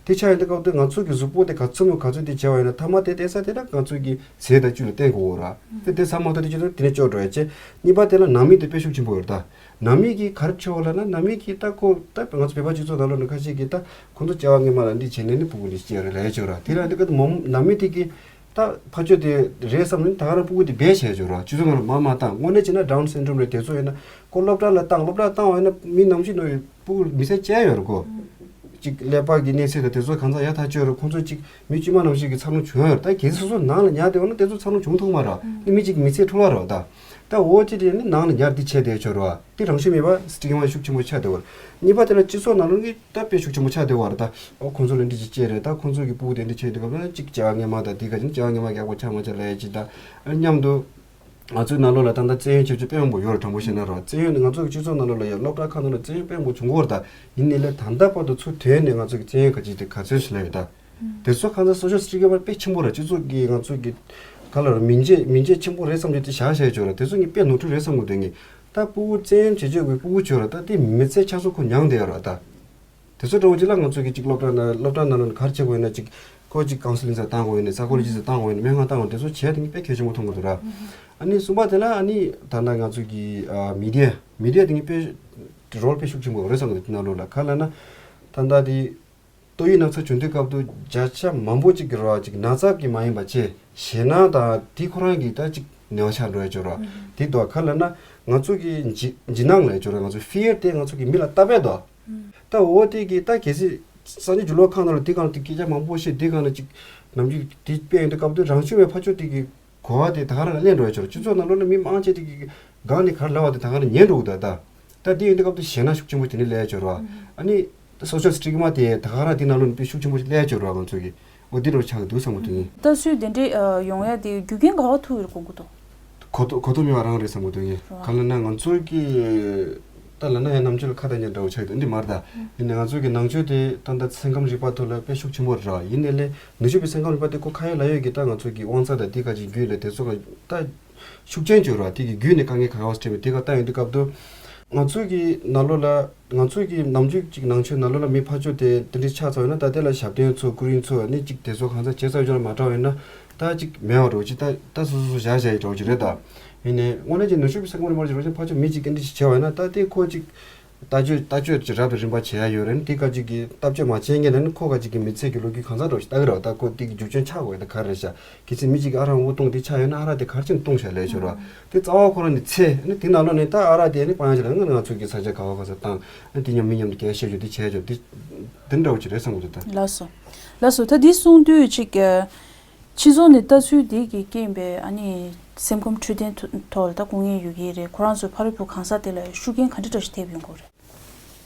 དེ་ཆགས་ཡོང་དུས་སྐབས་དུ་ང་ཚོ་གི་གཟུགས་པོ་དེ་ག་ཚོད་མོ་ག་ཚོད་དེ་བྱས་པ་ཡིན་ན། མཐའ་མ་དེ་བསྟན་ས་དེ་ལ་ང་ཚོ་གི་ཟས་དང་བཅུད་ལ་བརྟེན་དགོས་རེད་བ། དེ་དེ་ཟ་མ་ཐུབ་དེ་ཅི་ཐུབ་དེ་ནས་སྐྱོ་བོ་འགྲོ་ཡ་བྱས། གཉིས་པ་དེ་ལ་ནང་མི་དེ་དཔེ་ཤུགས་ཆེན་པོ་ཡོད་རེད་ད། ནང་མི་གིས་ག་རེ་བྱེད་པ་ལབ་ན། ནང་མི་གིས་ད་ཁོ་ད་ང་ཚོ་བོད་པ་སྤྱི་ཚོགས་ནང་ལོགས་ནས་ཁ་ཤས་ཀྱིས་ད་ཁོ་ཚོ་བྱ་བ་སྔོན་མ་ལ་འདི་བྱས་ནས་ནི་ཕྲུ་གུ་འདི་སྐྱེས་རེད་ལབ་ཡས་ཅིག་ཡོད་རེད། དེ་ལ་འདི་ག་ནང་མི་དེ་གིས་ད་ཕར་ཕྱོགས་དེ་རེད་བསམ་ནས་ད་ག་རང་ཕྲུ་གུ་དེ་བེད་སྤྱད་ཡས་ཅིག་ཡོད་རེད། སྤྱི་ཚོགས་ནང་ལ་མར་མར་བཏང་། དངོས་གནས་བྱས་ན་Down syndrome རེད། དེ་ཚོ་ཡིན་ན་ཁོ་སློབ་གྲྭ་ལ་བཏང་། སློབ་གྲྭ་བཏང་བ་ཡིན་ན་མི་ནང་བཞིན་ནོ་ཕྲུ་གུ་མི་ཚེ་སྐྱེལ་ཡོད་རེད་ཁོ། ཅིག་ཀླད་པ་གི་གནས་ཚད་དང་དེ་ཚོ་གང་ཚང་ཡག་ཐག་ཆོད་རེད། ཁོང་ཚོ་ཅིག་མི་དཀྱུས་མ་ནང་བཞིན་གྱི་འཚར་ལོངས་བྱུང་ཡོད་རེད། ད་གལ་སྲིད་སོ་སོ་ནང་ལ་ཉར་བསྡད་པ་ན་དེ་ཚོ་འཚར་ལོངས་བྱུང་ཐུབ་མ་རེད། ནི་མི་གཅིག་གི་མི་ཚེ་འཕྲོ་བརླག་རེད་བ། ད་ད་འོ་ཅི་དེ་ནི་ནང་ལ་ཉར་འདི་བྱས་བསྡད་ཆོག་རེད་བ། དེ་རང་བཞིན་མེད་པ་སི་ཊིག་མ་ཤུགས་ཆེན་པོ་ཆགས་བསྡད་པ་རེད། གཉིས་པ་དེ་ལ་སྤྱི་ཚོགས་ནང་ལོགས་ཀྱི་ད་དཔེ་ཤུགས་ཆེན་པོ་ཆགས་བསྡད་པ་རེད། ད་ཨོ་ཁོང་ཚོ་ལ་འདི་ཅིག་སྐྱེས་རེད། ད་ཁོང་ཚོ་གི་ཕྲུ་གུ་དེ་འདི་བྱས་བསྡད་སྐབས་ན་ཅིག་བྱ་བ་སྔོན་མ་དང་དེ་ག་ཅིག་བྱ་བ་སྔོན་མ་གི་ཡག་པོ་ཆགས་མ་ཆགས་ལབ་ཡ་ཅིག་དང་། མཉམ་དུ། ང་ཚོའི་ནང་ལོགས་ལ་ད་ལྟ་བཙན་གཡེམ་བྱེད་རྒྱུ་དཔེ་མང་པོ་ཡོད་རེད། དྲང་པོ་བཤད་ན་རོ། བཙན་གཡེམ་ནི་ང་ཚོ་གི་སྤྱི་ཚོགས་ནང་ལོགས་ལ་ཡང་སློབ་གྲྭ་ཁག་ནང་ལ་བཙན་གཡེམ་དཔེ་མང་པོ་བྱུང་གི་ཡོད་རེད། ད་ཡིན་ནའི་ལས་ད་ལྟ་བར་དུ་ཚུར་ཐོན་ནས་ང་ཚོ་གི་བཙན་གཡེམ་ག་ཅིག་དེ་ག་ཚོད་ཞིག་ལབ་ཡོད་ད། དེ་ཚོ་གང་ཚ་social stigma དཔེ་ཆེན་པོ་རེད། སྤྱི་ཚོགས་ཀྱི་ང་ཚོ་གི་ག་ལ་རོ་མིང་རྗེས་མིང་རྗེས་ཆེན་པོ་རེད་བསམ་གྱི་དེ་བཞག་བཞག་ཡོད་རེད། དེ་ཚོ་ངས་དཔེ་ནོར་འཁྲུལ་རེད་བསམ་གི་འདུག་ངས། ད་ཕྲུ་གུ་བཙན་གཡེམ་བྱེད་བྱེད་དགོས་ཕྲུ་གུ་བྱོས་ར། ད་དེ་མི་ཚེ་ཆ་ཚང་ཁོ་མྱངས་བསྡད་ཡོད་ར་ད། དེ་ཚོ་འདྲ་བོ་ཅིག་ལ་ང་ཚོ་གི་ཅིག་སློབ་གྲྭ་ནང་སློབ་གྲྭ་ནང་ལ་ག་རེ་བྱེད་དགོས་ཡིན་ན། ཅིག་ཁོ་ཅིག་counselling ཟེར་བཏང་དགོས་ཡིན་ན། psychology ཟེར་བཏང་དགོས་ཡིན་ན། སྨན་ཁང་བཏང་དགོས་ཡིན་ན། དེ་ཚོ་བྱས་དེ་ངས་དཔེ་གལ་ཆེན་པོ་མཐོང་གི་འདུག་ར། ཨ་ནི་གསུམ་པ་དེ་ལ་ཨ་ནི་ད་ལྟ་ང་ཚོ་གི་ཨ་media media དེ་ངས་དཔེ་role དཔེ་ཤུགས་ཆེན་པོ་རེད་བསམ་གི་འདུག་དེ་ནང་ལོགས་ལ་ག་ལབ་ན། ད་ལྟ་དེ་ཏོག་དབྱིབས་ན་ཚ་བྱུང་དུས་སྐབས་དུ་བརྒྱ་ཆ་མང་པོ་ཅིག་གི་ར་ཅིག་ན་ཚ་གི་མ་ཡིན་པ་བྱས། ཞེད་སྣང་དང་དེ་ཁོ་རང་གི་ད་ཅིག་ནད་པ་ཆགས་འགྲོ་ཡ་ཅིག་ར། དེ་དོ་ག་ལབ་ན་ང་ཚོ་གི་འཇིགས་འཇིགས་སྣང་ལབ་ཡ་ཅིག་ར། ང་ཚོ་fear དེ་ང་ཚོ་གི་མི་ལ་བཏབ་པས་དོ། ད་འོ་དེ་གི་ད་གལ་སྲིད་གསར་འགྱུར་ལོ་ཁག་ནང་ལ་དེ་གང་དེ་སྐད་ཆ་མང་པོ་བཤད། དེ་གང་ལ་ཅིག་ནམ་རྒྱུན་དེ་དཔེ་ཡོང་དུས་སྐབས་དུ་རང་བྱུང་བའི་ཕར་ཕྱོགས་དེ་གི་གོ་བ་དེ་ད་ག་རང་ལ་སླེབས་འགྲོ་ཡ་ཅིག་ར། སྤྱི་ཚོགས་ནང་ལོགས་ན་མི་མང་ཆེ་དེ་གི་སྒང་ནས་ག་རེ་ལབ་པ་དེ་ད་ག་རང་ཉན་འགྲོ་གི་འདུག་ད། ད་དེ་ཡོང་དུས་སྐབས་དུ་ཞེད་སྣང་ཤུགས་ཆེན་པོ་དེ་ནས་སླེབས་ཡ་ཅིག་ར། ཨ་ནི་social stigma དེ་ད་ག་རང་དེ་ནང་ལོགས་ནས་དཔེ་ཤུགས་ཆེན་པོ་ཞིག་སླེབས་ཡ་ཅིག་ར། ང་ཚོ་གི་འོ་འདི་འདྲ་ཆགས་ཀྱི་འདུག་བསམ་གི་འདུག་ངས། ལྟ་ཚུལ་དེ་འདྲས་ཨ་ཡོང་ཡ་དེ་རྒྱུ་རྐྱེན་ག་བ་ཐུག་ཡོད་དགོངས་ཀྱི་འདུག་གོ་རྟོགས་གོ་རྟོགས་མེད་པ་རང་རེད་བསམ་གི་འདུག་ངས། ར། གང་ལབ་ན་ང་ཚོ་གི་ད་ལབ་ན་ཡང་ནམ་རྒྱུན་ལ་ཁ་གཏད་མཁན་འདྲ་བོ་ཆགས་ཀྱི་འདུག་འདི་མ་རེད་ད། ཡིན་ནའི་ང་ཚོ་གི་ནང་ཆོས་དེ་ད་ལྟ་སེམས་ཁམས་རིག་པ་ཐོག་ལ་དཔེ་ཤུགས་ཆེན་པོ་རེད་ར། ཡིན་ནའི་ལས་ནུས་ཤུགས་པའི་སེམས་ཁམས་རིག་པ་དེ་ཁོ་ཁ་ཡོད་ལག་ཡོད་ཀྱི་ད་ང་ཚོ་གི་དབང་རྩ་དང་དེ་ག་ཅིག་བརྒྱུད་ལས་དེ་ཚོ་ག་ད་ཤུགས་ཆེན་བྱོས་ར། དེ་གི་བརྒྱུད་ནས་དཀའ་ངལ་ག་ག་བ་སྤྲད་པའི་དེ་ག་ལྟ་ཡོང་དུས་སྐབས་དུ། ང་ཚོ་གི་ནང་ལོགས་ལ་ང་ཚོ་གི་ནམ་རྒྱུན་གཅིག་ནང་ཆོས་ནང་ལོགས་ལ་མི་ཕར་ཕྱོགས་དེ་དེ་འདྲའི་ཆགས་ཚར་ཡོད་ན། ད་དེ་ལ་ཞབས་བརྟན་ཚོ་སྐུ་རིམ་ཚོ་ནི་གཅིག་དེ་ཚོ་གང་ཚ་བྱས་ཚར་ཡོད་ན་མ་དྲག་ཡོད་ན། ད་གཅིག་མེད་པ་འདྲ་བོ་ཅིག་ད་ད་སོ་སོ་སོ་བཞག་བཞག་ཡི་འདྲ་བོ་ཅིག་རེད་ད། ཡིན་ནའི་དངོས་གནས་ཀྱི་ནུས་ཤུགས་པའི་སེམས་ཁམས་རིག་པ་ཅིག་རོ་ཅན་ཕར་ཕྱོགས་མི་གཅིག་གི་འདི་ཞིག་བྱས་པ་ཡིན་ན། ད་དེ་ཁོ་གཅིག་ལྟ་སྤྱོད་ལྟ་སྤྱོད་ཅིག་རབ་དང་རིམ་པ་བྱེད་ཡ་ཡོད་རེད། དེ་ག་ཅིག་གི་ལྟ་སྤྱོད་མ་བྱས་ངེས་ལ་ནི་ཁོ་ག་ཅིག་གི་མི་ཚེ་གི་ལོ་རྒྱུས་གང་ཚ་འདྲ་བོ་ཞིག་ལྟ་གི་རེད་བ། ད་ཁོ་དེ་གི་རྒྱུ་རྐྱེན་ཆགས་དགོས་ཡ་ད་ག་རེ་རེད་ཤག་གལ་སྲིད་མི་གཅིག་གི་ཨ་རག་དབུགས་གཏོང་དེ་ཆགས་ཡོད་ན་ཨ་རག་དེ་ག་རེ་བྱས་ནས་གཏོང་བཞག་ལས་ཆོག་ར། དེ་རྩ་བ་ཁོ་རང་ནི་ཚེ་ནི་དེ་ནང་ལོགས་ནས་ད་ཨ་རག་དེ་ནི་སྤང་ཡ་ཆེད་ལ་ནི་ང་ཚོ་གི་ས་ཆ་ག་བ་ག་ས་བཏང་ནི་དེ་མཉམ་མི་མཉམ་དུ་སྐད་བཤད་རྒྱུ་དེ་བྱས་རྒྱུ་དེ་དེ་འདྲ་བོ་ཅིག་རེད་བསམ་གི་འདུག་ད། ལགས་སོ། ལགས་སོ། ད་འདི་གསུང་དུས་ཅིག་སྤྱི་ཚོགས་ནས་ལྟ་ཚུལ་འདི་གི་རྐྱེན་པས་ཨ་ནི་སེམས་ཁམས་འཕྲོད་བསྟེན་ཐོག་ལ་ད་སྐུ་ངལ་ཡོད་ཀྱི་རེད། ཁོ་རང་ཚོ་ཕ་རོལ་པོ་གང་ཟག་དེ་ལ་ཤུགས་རྐྱེན་ག་འདྲ་འདྲ་ཞིག་ཐེབས་ཡོང་གི་རེད།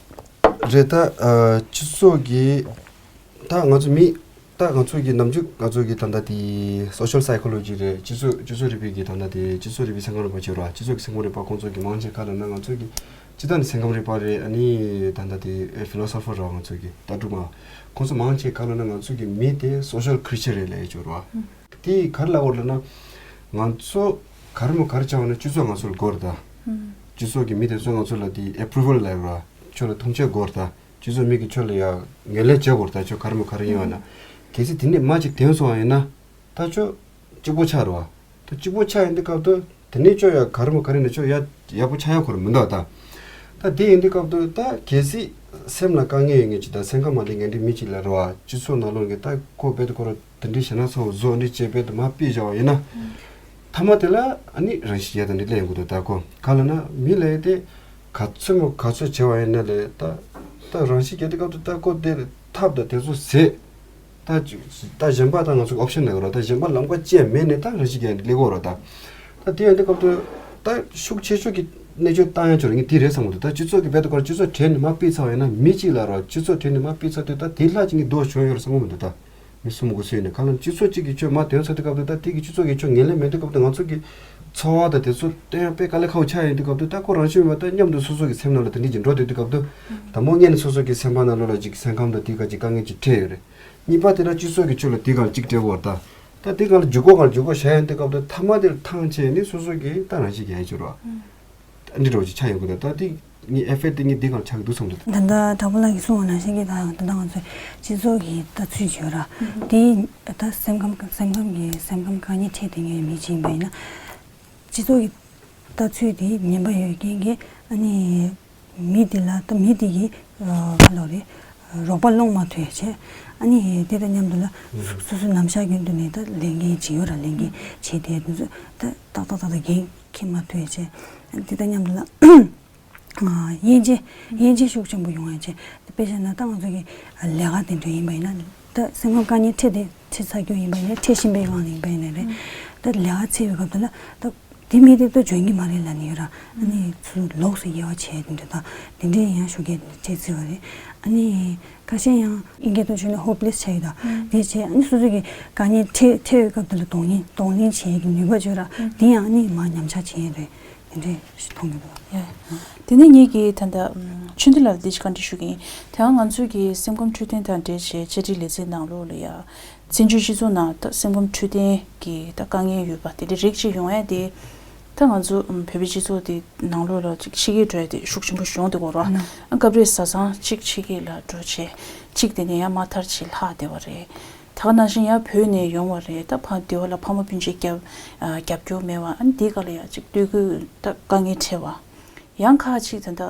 རེད་ད། ཨ་སྤྱི་ཚོགས་ཀྱི་ད་ང་ཚོ་མི་ད་ང་ཚོ་གི་ནམ་རྒྱུན་ང་ཚོ་གི་ད་ལྟ་དེ་social psychology རེད། སྤྱི་ཚོགས་སྤྱི་ཚོགས་རིག་པའི་གི་ད་ལྟ་དེ་སྤྱི་ཚོགས་རིག་པའི་སེམས་ཁམས་རིག་པ་བྱེད་ར། སྤྱི་ཚོགས་ཀྱི་སེམས་ཁམས་རིག་པ་ཁོང་ཚོ་གི་མང་ཆེ་ག་ལབ་ན་ང་ཚོ་གི་སྤྱི་བཏང་ནས་སེམས་ཁམས་རིག་པ་རེད། ཨ་ནི་ད་ལྟ་དེ་philosopher ར། ང་ཚོ་གི་ལྟ་གྲུབ་མ་ཁོང་ཚོ་མང་ཆེ་ག་ལབ་ན་ང་ཚོ་གི་མི་དེ་social creature རེད་ལབ་ཡ་ཅིག་ཡོད་ར། དེ་ག་རེ་ལབ་དགོས་ལབ་ན། ང་ཚོ་ག་རེ་མོ་ག་རེ་བྱ་བ་ན་སྤྱི་ཚོགས་ང་ཚོ་ལ་དགོས་རེད་ད། སྤྱི་ཚོགས་ཀྱི་མི་དེ་ཚོ་ང་ཚོ་ལ་དེ་approval ལབ་ར། ཁྱོད་ལ་མཐོང་ཆེན་དགོས་རེད་ད། སྤྱི་ཚོགས་མི་གིས་ཁྱོད་ལ་ཡ་ངོས་ལེན་བྱེད་དགོས་རེད་ད། ཁྱོད་ག་རེ་མོ་ག་རེ་ཡིན་པ་ན། གལ་སྲིད་དེ་ནས་མ་ཅིག་དེང་སོང་བ་ཡིན་ན། ད་ཁྱོད་ གཅིག་པོ་ཆགས་རེད་བ། ད་གཅིག་པོ་ཆགས་ཡིན་དུས་སྐབས་དུ་དེ་ནས་ཅོ་ཡ་ག་རེ་མ་ག་རེ་ནས་ཅོ་ཡ་ཡག་པོ་ཆགས་ཡ་ཁོ་ར་མི་འདུག་ད། ད་དེ་ཡིན་དུས་སྐབས་དུ་ད་གལ་སྲིད་སེམས་ལ་དཀའ་ངལ་ཡོད་མཁན་ཅིག་དང་སེམས་ཁམས་མ་བདེ་མཁན་དེ་མི་གཅིག་ལ་རེད་བ། སྤྱི་ཚོགས་ནང་ལོགས་ཀྱི་ད་ཁོ་རྦད་དུ་ཁོ་ར་དེ་འདྲའི་ཞེ་ན་ཚ་བོ་བཟོ་འདྲི་བྱས་རྦད་དུ་མ་ཕུད་བཞག་པ་ཡིན་ན། མཐའ་མ་དེ་ལ་ཨ་ནི་རང་ཤི་རྒྱག་དང་འདྲི་ལས་ཡོང་གི་འདུག་ད་ཁོ་ག་ལ་ན་མི་ལས་དེ་ག་ཚོད་མོ་ག་ཚོད་བྱས་པ་ཡིན་ན་ལས་ད་ད་རང་ཤི་རྒྱག་དུས་སྐབས་དུ་ད་ཁོ་དེ་ཐབས་དང་དེ་ཚོ་ཟད། ད་ཅིག་ད་གཞན་པ་ད་ང་ཚོ་ཨོབ་ཤན་ལ་ཡོད་ར། ད་གཞན་པ་ལམ་ཁ་ཅན་མེད་ནས་ད་རེ་ཞིག་གི་སླེབས་ཡོད་ར། ད་ད་དེ་ཡང་དེ་སྐབས་དུ་ད་ཤུགས་ཆེ་ཤོས་ཀྱི་གནས་ཆོད་བཏང་ཡ་ཅོ་ར་ངས་དེ་རེད་བསམ་གི་འདུག་ད་སྤྱི་ཚོགས་ཀྱི་རྦད་དེ་ཁོ་ར་སྤྱི་ཚོགས་གྲལ་ནས་མར་ཕུད་ཚར་བ་ཡིན་ན་མི་གཅིག་ལ་ར་སྤྱི་ཚོགས་གྲལ་ནས་མར་ཕུད་ཚར་དུས་ད་དེ་ལྷག་ཅིག་ངས་སྡུག་བྱུང་ཡོད་ར་བསམ་གི་མི་འདུག་ད་མི་གསུམ་དགུ་ཚོས་ནས་གང་ལ་སྤྱི་ཚོགས་གཅིག་གི་ཆོས་མར་དོན་ཚར་དུས་སྐབས་དུ་ད་དེ་གི་སྤྱི་ཚོགས་ཀྱི་ཆོས་ངན་ལེན་མེད་དུས་སྐབས་དུ་ང་ཚོ་གི་འཚོ་བ་ད་དེ་ཚོ་སྟོན་ཡ་དཔེ་དཀའ་ལས་ཁག་པོ་ཆགས་ཡོད་དུས་སྐབས་དུ་ད་ཁོ་རང་ཤུགས་མེད་པ་ད་མཉམ་དུ་སོ་སོ་གི་སེམས་ནང་ལ་དེ་འདྲ་ཅིག་འགྲོ་དུས་དུས་སྐབས་དུ་དང་པོ་ངས་ནི་སོ་སོ་གི་སེམས་པ་ནང་ལོགས་ལ་ཅིག་སེམས་ཁམས་དང་དེ་ག་ཅིག་དཀའ་ངལ་ཅིག་འཕྲད་ཡོད་རེད། གཉིས་པ་དེ་ལ་སྤྱི་ཚོགས་ཀྱི་ཆོས་ལ་དེ་གང་ལ་གཅིག་སྤྲད་དགོས་ད། ད་དེ་གང་ལ་འཇུག་གོ་གང་ལ་འཇུག་གོ་བྱ་ཡན་དེ་སྐབས་དུ་མཐའ་མ་དེར་ཐང་ཆད་ནི་སོ་སོ་གི་ད་རང་ཤི་རྒྱག་ཡ་ཅིག་རོ། ཨ་འདི་འདྲ་བོ་ཅིག་ཆགས་ཡོང་གི་འདུག་ད་དེ་ངའི་ཨེ་ཕེག་དེ་ངས་དེ་གང་ལ་ཆགས་ཀྱི་འདུག་བསམ་འདུག་ད་ལྟ་དྲག་པོ་ལགས་ཀྱིས་གསུངས་པ་ནང་བཞིན་གྱི་ད་ད་ང་ཚོའི་སྤྱི་ཚོགས་ཀྱི་ལྟ་ཚུལ་བརྗོད་ར། དེ་ད་སེམས་ཁམས་སེམས་ཁམས་ཀྱི་སེམས་ཁམས་དཀའ་ངལ་འཕྲད་བསྡད་མཁན་མི་ཅིག་ཡིན་པ་ཡིན་ན། སྤྱི་ཚོགས་ཀྱི་ལྟ་ཚུལ་དེ་ངན་པ་ཡོད་མཁན་གྱི་ཨ་ནི། མི་དེ་ལ་ད་མི་དེ་གི་ཨ་ག་ལོ་རེད། རོགས་པ་སློང་མ་ཐུབ་ཡ་བྱས། ཨ་ནི་དེ་དང་མཉམ་དུ་ལ་སོ་སོ་ནམ་ཞག་རྒྱུན་དུ་ནས་ད་ལས་འགན་ཅིག་ཡོད་ར། ལས་འགན་བྱས་ཏེ་དེ་ཚོ་ད་ཏག་ཏག་ཏག་ཏག་འགན་འཁྱེར་མ་ཐུབ་ཡ་བྱས། དེ་དང་མཉམ་དུ་ལ་ཨ་དབྱེ་འབྱེད་དབྱེ་འབྱེད་ཤུགས་ཆེན་པོ་ཡོང་ཡ་བྱས། དཔེ་བཞག་ན་ད་ང་ཚོ་གི་ལས་ཀ་དེ་འདྲ་ཡིན་པ་ཡིན་ན་ད་སེམས་ཁམས་དཀའ་ངལ་འཕྲད་དེ། ཁྲིད་ཚར་རྒྱུ་ཡིན་པ་ཡིན་ན་ཁྲིད་བཞིན་པའི་སྒང་ལ་ཡིན་པ་ཡིན་ན་རེད། ད་ལས་ཀ་ཚེ་བའི་སྐབས་དེ་ལ་ད་དེ་མི་དེ་ད་འཇོན་གྱི་མ་རེད་ལབ་ནས་ཡོད་ར། ཨ་ནི་ཚུར་ལོགས་སུ་དབྱེ་བ་བྱས་དེ་འདྲ་ད་དེ་འདྲའི་ཡང་ཞུ་མཁན་དེ་འདྲ་བྱས་ཚར་བ་རེད། ཨ་ནི་ཁ་ཤས་ཡང་ཨིན་སྐད་ཐོག་ཞུས་ན་ཧོབ་ལེ་སི་བྱས་ཡོད་ད། དེ་བྱས་ཨ་ནི་སོ་སོ་གི་དཀའ་ངལ་འཕྲད་འཕྲད་པའི་སྐབས་དེ་ལ་གདོང་ལེན་གདོང་ལེན་བྱེད་ཀྱི་ནུས་པ་བྱོས་ར། དེ་ཡང་ཨ་ནི་མར་ཉམས་ཆག་བྱེད་ཡས་རེད། དེ་འདྲས་ཞིག་མཐོང་གི་འདུག་ཡ། དེ་ནས་ངེད་ཀྱིས་ད་ལྟ་ཆོས་འདི་ལ་འདི་ཞིག་བཀའ་འདྲི་ཞུ་གི་ཡིན། དེ་སྔ་ང་ཚོས་ཀྱི་སེམས་ཁམས་འཕྲོད་བསྟེན་དང་འབྲེལ་བྱས་བཅར་འདྲི་ལེ་ཚན་ནང་ལོགས་ལ་ཡ། བཙན་བྱོལ་སྤྱི་ཚོགས་ནང་ད་སེམས་ཁམས་འཕྲོད་བསྟེན་གྱི་ད་དཀའ་ངལ་ཡོད་པ་དེ་འདྲའི་རིགས་ཅིག་ཡོང་ཡ་དེ། ད་ང་ཚོ་བོད་པའི་སྤྱི་ཚོགས་དེ་ནང་ལོགས་ལ་ཅིག་ཕྱི་རྒྱལ་འགྲོ་ཡ་དེ་ཤུགས་ཆེན་པོ་ཞིག་ཡོང་བསྡད་ཀྱི་ཡོད་རེད་བ། སྐབས་རེ་བཟའ་ཚང་གཅིག་ཕྱི་རྒྱལ་ལ་འགྲོ་བྱས་གཅིག་དེ་ནས་ཡང་མ་མཐར་ཕྱིན་ལྷག་བསྡད་པ་རེད། ད་ག་ནང་བཞིན་ཡང་བོད་ནས་ཡོང་བ་རེད། ད་ཕ་དེ་བ་ལ་ཕ་མ་སྤུན་མཆེད་རྒྱབ་རྒྱབ་སྐྱོར་མེད་པ། ཨ་ནི་དེའི་སྐབས་ལ་ཡང་ཅིག་སྡོད་དགོས་ད་དཀའ་ངལ་འཕྲད་པ། ཡང་ཁག་ཅིག་ད་ལྟ་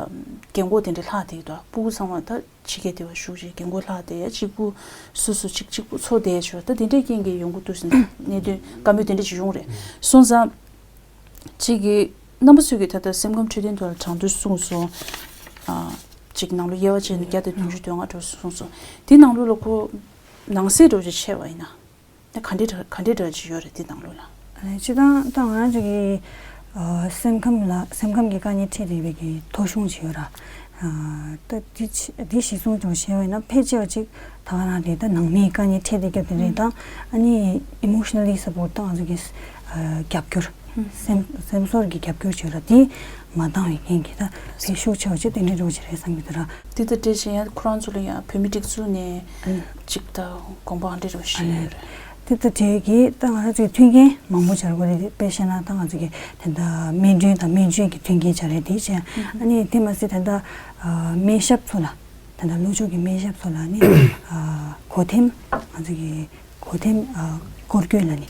རྒན་གོག་དེ་འདྲ་ལྷག་བསྡད་ཀྱི་འདུག་སྤུ་གུ་ཚང་མ་ད་ཕྱི་རྒྱལ་དེ་བ་བཞུགས་བྱས་རྒན་གོག་ལྷག་བསྡད་ཡ་གཅིག་པུ་སོ་སོ་གཅིག་གཅིག་པུ་འཚོ་བསྡད་བྱས་ད་དེ་འདྲའི་རྐྱེན་གྱིས་ཡོང་གི་འདུག་ཟེར་གནད་དོན་དཀའ་མོལ་དེ་འདྲ་ཅིག་ཡོང་རེད། སོང་ཙང་། གཅིག་གིས་རྣམ་པ་ཚོས་ཀྱི་ད་ལྟ་སེམས་ཁམས་འཕྲོད་བསྟེན་ཐོག་ལ་དྲང་བསྡུར་གསུངས་སོང་། ཨ། གཅིག་ནང་ལོ་དབྱེ་བ་ཕྱེ་ནས་བརྒྱ་དང་བདུན་ཅུ་དོན་ལྔ་འགྲོ་གསུངས་སོང་། དེ་ནང་ལོ་ལ་ཁོ་ནང་གསེས་འགྲོ་ཅིག་ཕྱེ་བ་ཡིན་ན། ད་ག་འདྲས་ག་འདྲས་འདྲ་ཅིག་ཡོད་རེད་དེ་ནང་ལོ་ལ། ཨ་ནི་སྤྱིར་བཏང་ད་ང་རང་ཚོ་གི་ཨ་སེམས་ཁམས་ལ་སེམས་ཁམས་ཀྱི་དཀའ་ངལ་འཕྲད་བསྡད་པའི་གི་ཐོ་གཞུང་ཅིག་ཡོད་ར། ཨ་ད་དེ་ཆ་དེ་གཞིར་བཟུང་ཅིག་བྱས་པ་ཡིན་ན་ཕལ་ཆེ་བ་ཅིག་ད་ག་རང་རེད། ད་ནང་མིའི་དཀའ་ངལ་འཕྲད་བསྡད་རྒྱུ་དེ་རེད་ད། ཨ་ནི་emotionally support ད་ང་ཚོ་གི་ཨ་རྒྱབ་སྐྱོར། སེམས་སེམས་ཚོར་གྱི་རྒྱབ་སྐྱོར་བྱེད་ར་དེ་མ་འདང་བའི་རྐྱེན་གྱིས་ད་དེ་ཤུགས་ཆེ་བ་ཅིག་དེ་འདྲའི་འགྲོ་གི་རེད་བསམ་གྱི་འདུག་ར། དེ་དང་འབྲེལ་བྱས་ཡང་ཁོ་རང་ཚོ་ལ་ཡང་བོད་མི་སྒྲིག་འཛུགས་ནས་ཨ་ཅིག་ད་དགོངས་པ་ཨ་འདྲ་རུ་ཞུས་ཡོད་རེད། དེ་དང་འབྲེལ་གྱིས་ད་ང་རང་ཚོའི་མཐུན་རྐྱེན་མང་པོ་སྦྱར་དགོས་རེད། དཔེ་བཤད་ན་ད་ང་ཚོ་གི་དེ་འདྲ་སྨན་གྲོན་དང་སྨན་བཅོས་ཀྱི་མཐུན་རྐྱེན་སྦྱར་རེད་དེ་བྱས། ཨ་ནི་དེ་མ་ཟད་དེ་འདྲ་སྨན་ཞབས་ཚོ་ལ་དེ་འདྲ་ལྷོ་ཕྱོགས་ཀྱི་སྨན་ཞབས་ཚོ་ལ་ཨ་ནི་སྒོ་ཐེམ་ང་ཚོ་གི་སྒོ་ཐེམ་ཨ་སྐོར་སྐྱོད་ལ་ནི།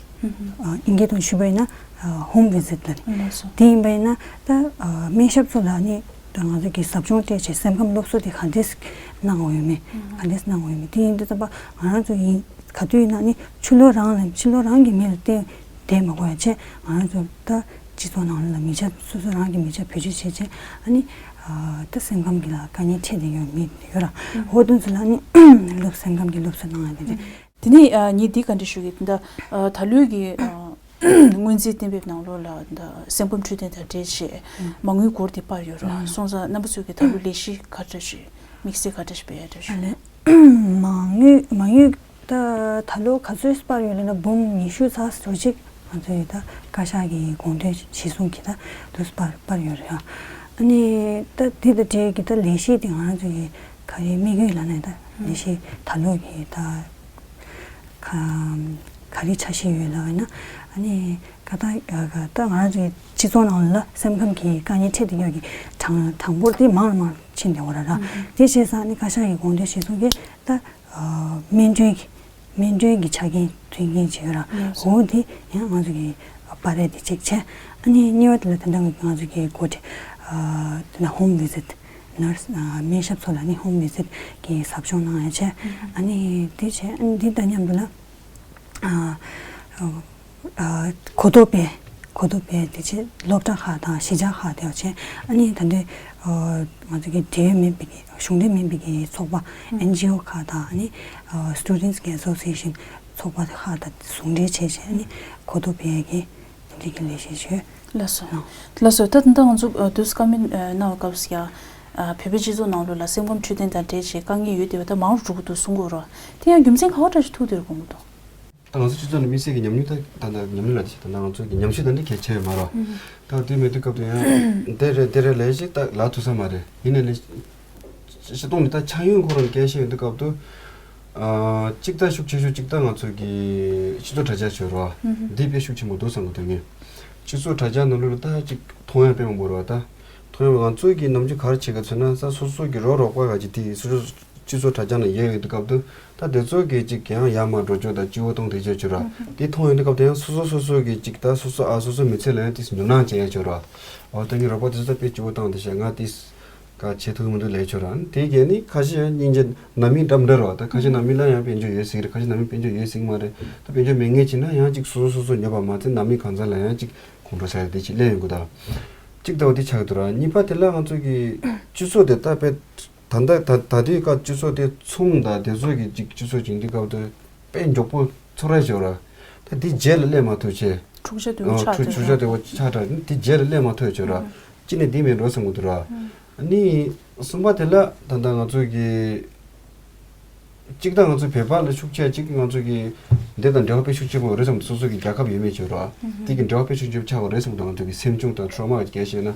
ཨ་ཨིན་སྐད་ཐོག་ཞུས་པ་ཡིན་ན་ཨ་home visit ལ་ནི། ལགས་སོ། དེ་ཡིན་པ་ཡིན་ན་ད་ཨ་སྨན་ཞབས་ཚོ་ལ་ནི་ད་ང་ཚོ་གི་ཟབ་སྦྱོང་སྤྲད་བྱས་སེམས་ཁམས་སློབ་གསོ་དེ་ག་འདྲས་གནང་དགོས་ཡོད་མེད། ག་འདྲས་གནང་དགོས་ཡོད་མེད་དེ་ཡིན་དུས་ཙམ་པ་ང་རང་ཚོ་ཡིན་ག་དུས་ཡིན་ན་ནི་ཕྱི་ལོགས་རང་ལ་ཕྱི་ལོགས་རང་གི་མི་ལ་བརྟེན་བསྡད་མ་དགོས་ཡ་བྱས་ང་རང་ཚོ་ད་སྤྱི་ཚོགས་ནང་ལ་མི་ཆ་སོ་སོ་རང་གི་མི་ཆ་བེད་སྤྱོད་བྱས་བྱས་ཨ་ནི་ཨ་ད་སེམས་ཁམས་ཀྱི་ལ་དཀའ་ངལ་འཕྲད་བསྡད་ཡོད་མི་ཡོད་ར། འོ་དེ་ཚོ་ལ་ནི་སློབ་སེམས་ཁམས་ཀྱི་སློབ་གསོ་གནང་ཡ་དེ་འདྲ། དེ་ནས་ཨ་ངས་འདི་བཀའ་འདྲི་ཞུ་གི་ཡིན། ད་ཨ་ད་ལོའི་གི་ཨ་སྔོན་རྩིས་གཏན་འབེབས་ནང་ལོགས་ལ་ད་སེམས་ཁམས་འཕྲོད་བསྟེན་དང་འབྲེལ་བྱས་མ་དངུལ་སྒོར་དེ་སྤར་ཡོད་རེད། སོང་ཙང་རྣམ་པ་ཚོས་ཀྱི་ད་ལོ་ལས་གཞི་ག་འདྲ་ཞིག་དམིགས་བསལ་ག་འདྲ་ཞིག་སྤེལ་ཡ་འདྲ་ཞུ། ཨ་ལས། མ་དངུལ་མ་དངུལ་ད་ད་ལོ་ག་ཚོད་སྤར་ཡོད་ལབ་ན་འབུམ་ཉི་ཤུ་ཙམ་ཞེ་ཅིག་ང་ཚོའི་ད་བཀའ་ཤག་གི་དགོངས་དོན་གཞིར་བཟུང་གིས་ད་དུ་སྤར་སྤར་ཡོད་རེད་ཨ། ཨ་ནི་ད་དེ་དང་འབྲེལ་གྱི་ད་ལས་གཞི་དེ་ང་རང་ཚོ་གི་ག་རེ་དམིགས་ཡུལ་ལབ་ན་ད་ལས་གཞི་ད་ལོ་གི་ད་ག་ག་རེ་འཆར་གཞི་ཡོད་ལབ་ན་ཨ་ནི་ག་ད་ག་ད་ང་རང་ཚོའི་སྤྱི་ཚོགས་ནང་ལ་སེམས་ཁམས་ཀྱི་དཀའ་ངལ་འཕྲད་བསྡད་ཡོད་ཀྱི་གྲངས་གྲངས་འབོར་དེ་མང་རུ་མང་རུ་ཕྱིན་བསྡད་ཡོད་རེད་ར། དེ་བྱས་ཙང་ཨ་ནི་བཀའ་ཤག་གི་དགོངས་དོན་གཞིར་བཟུང་གིས་ད་སྨན་གྲོན་གྱི་ སྨན་སྦྲུལ་གྱི་ཆ་རྐྱེན་མཐུན་རྐྱེན་ཅིག་ཡོད་ར། ལགས་སོ། འོ་དེ་ཡང་ང་ཚོ་གི་པར་རིས་དེ་གཅིག་བྱས། ཨ་ནི་གཉིས་པ་དེ་ལ་ད་ལྟ་ང་ཚོ་གི་འགོ་ཁྲིད་དེ་ན་ཧོམ་བི་ཟིཊ་ནར་སི་སྨན་ཞབས་ཚོ་ལ་ནི་ཧོམ་བི་ཟིཊ་གི་ཟབ་སྦྱོང་གནང་ཡ་བྱས། ཨ་ནི་དེ་བྱས་ཨ་ནི་དེ་དང་མཉམ་དུ་ལ། ཨ་ཨ་གོ་རྟོགས་སྤེལ། གོ་རྟོགས་སྤེལ་དེ་བྱས་སློབ་གྲྭ་ཁག་དང་གཞིས་ཆགས་ཁག་དེ་བྱས། ཨ་ནི་ད་དུང་ཨ་ང་ཚོ་གི་འབྲེལ་ཡོད་མིན་པའི་གི་གཞུང་འབྲེལ་མིན་པའི་གི་ཚོགས་པ་ཨེན་ཇི་ཨོ་ཁག་དང་ཨ་ནི་ཨ་སི་ཊུ་ཌེན་ཊི་གི་ཨེ་སོ་སི་ཨེ་ཤན་ཚོགས་པ་ཁག་དང་ཟུང་འབྲེལ་བྱས་བྱས་ཨ་ནི་གོ་རྟོགས་སྤེལ་ཡ་གི་དེ་འདྲའི་གི་ལས་གཞི་ཞིག་ལགས་སོ། གནང་། ལགས་སོ། ད་ད་ལྟ་ང་ཚོ་ཨ་དུས་བཀའ་མོལ་ཨ་གནང་བའི་སྐབས་སུ་ཡང་ཨ་བོད་པའི་སྤྱི་ཚོགས་ནང་ལོགས་ལ་སེམས་ཁམས་འཕྲོད་བསྟེན་དང་འབྲེལ་བྱས་དཀའ་ངལ་ཡོད་བསྡད་པ་ད་མང་རུ་འགྲོ་གི་འདུག་གསུང་གི་ཡོད་རེད་བ། དེ་ཡང་རྒྱུ་མཚན་ག་བ་འདྲ་ཞིག་ཐུག་བསྡད་ཡོད་དགོངས་ཀྱི་འདུག་ད་ང་ཚོ་སྤྱི་ཚོགས་ནང་དམིགས་བསལ་གྱི་ཉམས་མྱོང་ད་ད་ལྟ་ཉམས་མྱོང་ལ་ད་ང་ཚོ་གི་ཉམས་ཞིབ་དང་འདི་གལ་ཆེ་བ་མ་རེད། ད་དེ་མེད་དུས་སྐབས་དུ་ཡང་དེ་རེད་དེ་རེད་ལས་ཞིག་ད་ལབ་ཐུབ་ས་མ་རེད། ཡིན་ནའི་ལས་སྤྱི་སྤྱི་སྟོང་ནི་ད་ཆ་ཡོན་ཁོ་རང་སྐད་ཆ་ཡོད་དུས་སྐབས་དུ་ཨ་གཅིག་ད་ཤུགས་ཆེ་ཤོས་གཅིག་ད་ང་ཚོ་གི་སྤྱི་ཚོགས་དྲ་རྒྱ་བྱོས་རོགས་འདི་དཔེ་ཤུགས་ཆེན་པོ་འདུག་བསམ་གི་འདུག་ངས་སྤྱི་ཚོགས་དྲ་རྒྱ་ནང་ལོགས་ལ་ད་གཅིག་མཐོང་ཡ་དཔེ་མང་པོ་རེད་བ། ད་མཐོང་ཡ་ང་ཚོ་གི་ནམ་རྒྱུན་ག་རེ་བྱེད་གི་ཚོད་ན་ད་སོ་སོ་གི་རོགས་རོགས་པ་ག་ཅིག་དེ་སོ་སོ་སྤྱི་ཚོགས་དྲ་རྒྱ་ནང་ཡོད་ཡོད་དུས་སྐབས་དུ་ད་དེ་ཚོ་གི་ཅིག་ཡང་ཡར་མར་འགྲོ་ཕྱོགས་དང་སྤྱི་བོ་གཏོང་དེ་བྱས་ཆོག་ར། དེ་མཐོང་ཡོང་དུས་སྐབས་དུ་ཡང་སོ་སོ་སོ་སོ་གི་ཅིག་ད་སོ་སོ་ཨ་སོ་སོ་མི་ཚེ་ལ་ཡང་དེ་ཉོ་སྣང་བྱས་ཡ་ཆོག་ར། འོ་ད་ངའི་རོགས་པ་དེ་ཚོ་ད་དཔེ་སྤྱི་བོ་བཏང་དེ་བྱས་ང་དེ་ག་བྱེད་ཐུབ་མི་འདུག་ལས་ཆོག་ར། དེ་གས་ནི་ཁ་ཤས་ཡང་སྙིང་རྗེ་ནང་མི་འདྲ་མི་འདྲ་ར། ད་ཁ་ཤས་ནང་མི་ལ་ཡང་དཔལ་འབྱོར་ཡོད་ཟེར་གི་རེད། ཁ་ཤས་ནང་མི་དཔལ་འབྱོར་ཡོད་ཟེར་གི་མ་རེད། ད་དཔལ་འབྱོར་མེད་མཁན་ཅིག་ན་ཡང་ཅིག་སོ་སོ་སོ་སོ་ཉོ་བ་མ་ཚད་ནང་མི་གང་ཚ་ལ་ཡང་ཅིག་ཁོང་ཁྲོ་ཟ་ཡ་དེ་ཅིག་སླེབས་ཡོང་གི་ད། གཅིག་ལྟ་བུ་དེ་ཆགས་འདུག་ར། གཉིས་པ་དེ་ལ་ང་ཚོ་གི་སྤྱི་ཚོགས་དེ་ད་དཔེ་ད་ལྟ་ད་ད་ལྟའི་སྐབས་སྤྱི་ཚོགས་དེ་ཚོང་དང་དེ་ཚོ་གི་ཅིག་སྤྱི་ཚོགས་ཅིག་འདི་སྐབས་དེ་དཔེ་མགྱོགས་པོ་ཚོར་ར་ཞོར་ར། ད་འདི་རྗེས་ལ་སླེབས་མ་ཐུབ་ཆེ། འཁྲུག་ཆ་དེ་བོ་ཨ་ཆགས་འཁྲུག་འདུག་འཁྲུག་ཆ་ར། དེ་བོ་ཆགས་འདྲ་འདི་རྗེས་ལ་སླེབས་མ་ཐུབ་ཞོར་ར། ཅི་ནས་འདི་མེད་འགྲོ་བསམ་གི་འདུག་ར། ཨ་ནི་གསུམ་པ་དེ་ལ་ད་ལྟ་ང་ཚོ་གི་གཅིག་ད་ང་ཚོ་བོད་པ་ལ་ཤུགས་ཆེ་གཅིག་ང་ཚོ་གི་འདི་དང་འབྲེལ་བ་དཔེ་ཤུགས་ཆེན་པོ་རེད་བསམ་འདུག་སོ་སོ་གི་རྒྱལ་ཁབ་ཡོད་མེད་ཆོད་རོགས། དེ་གི་འབྲེལ་བ་དཔེ་ཤུགས་ཆེན་པོ་ཆགས་པ་རེད་བསམ་འདུག་ང་ཚོ་གི་སེམས་བྱུང་དང་ཊོ་མ་གི་སྐད་བཤད་ན།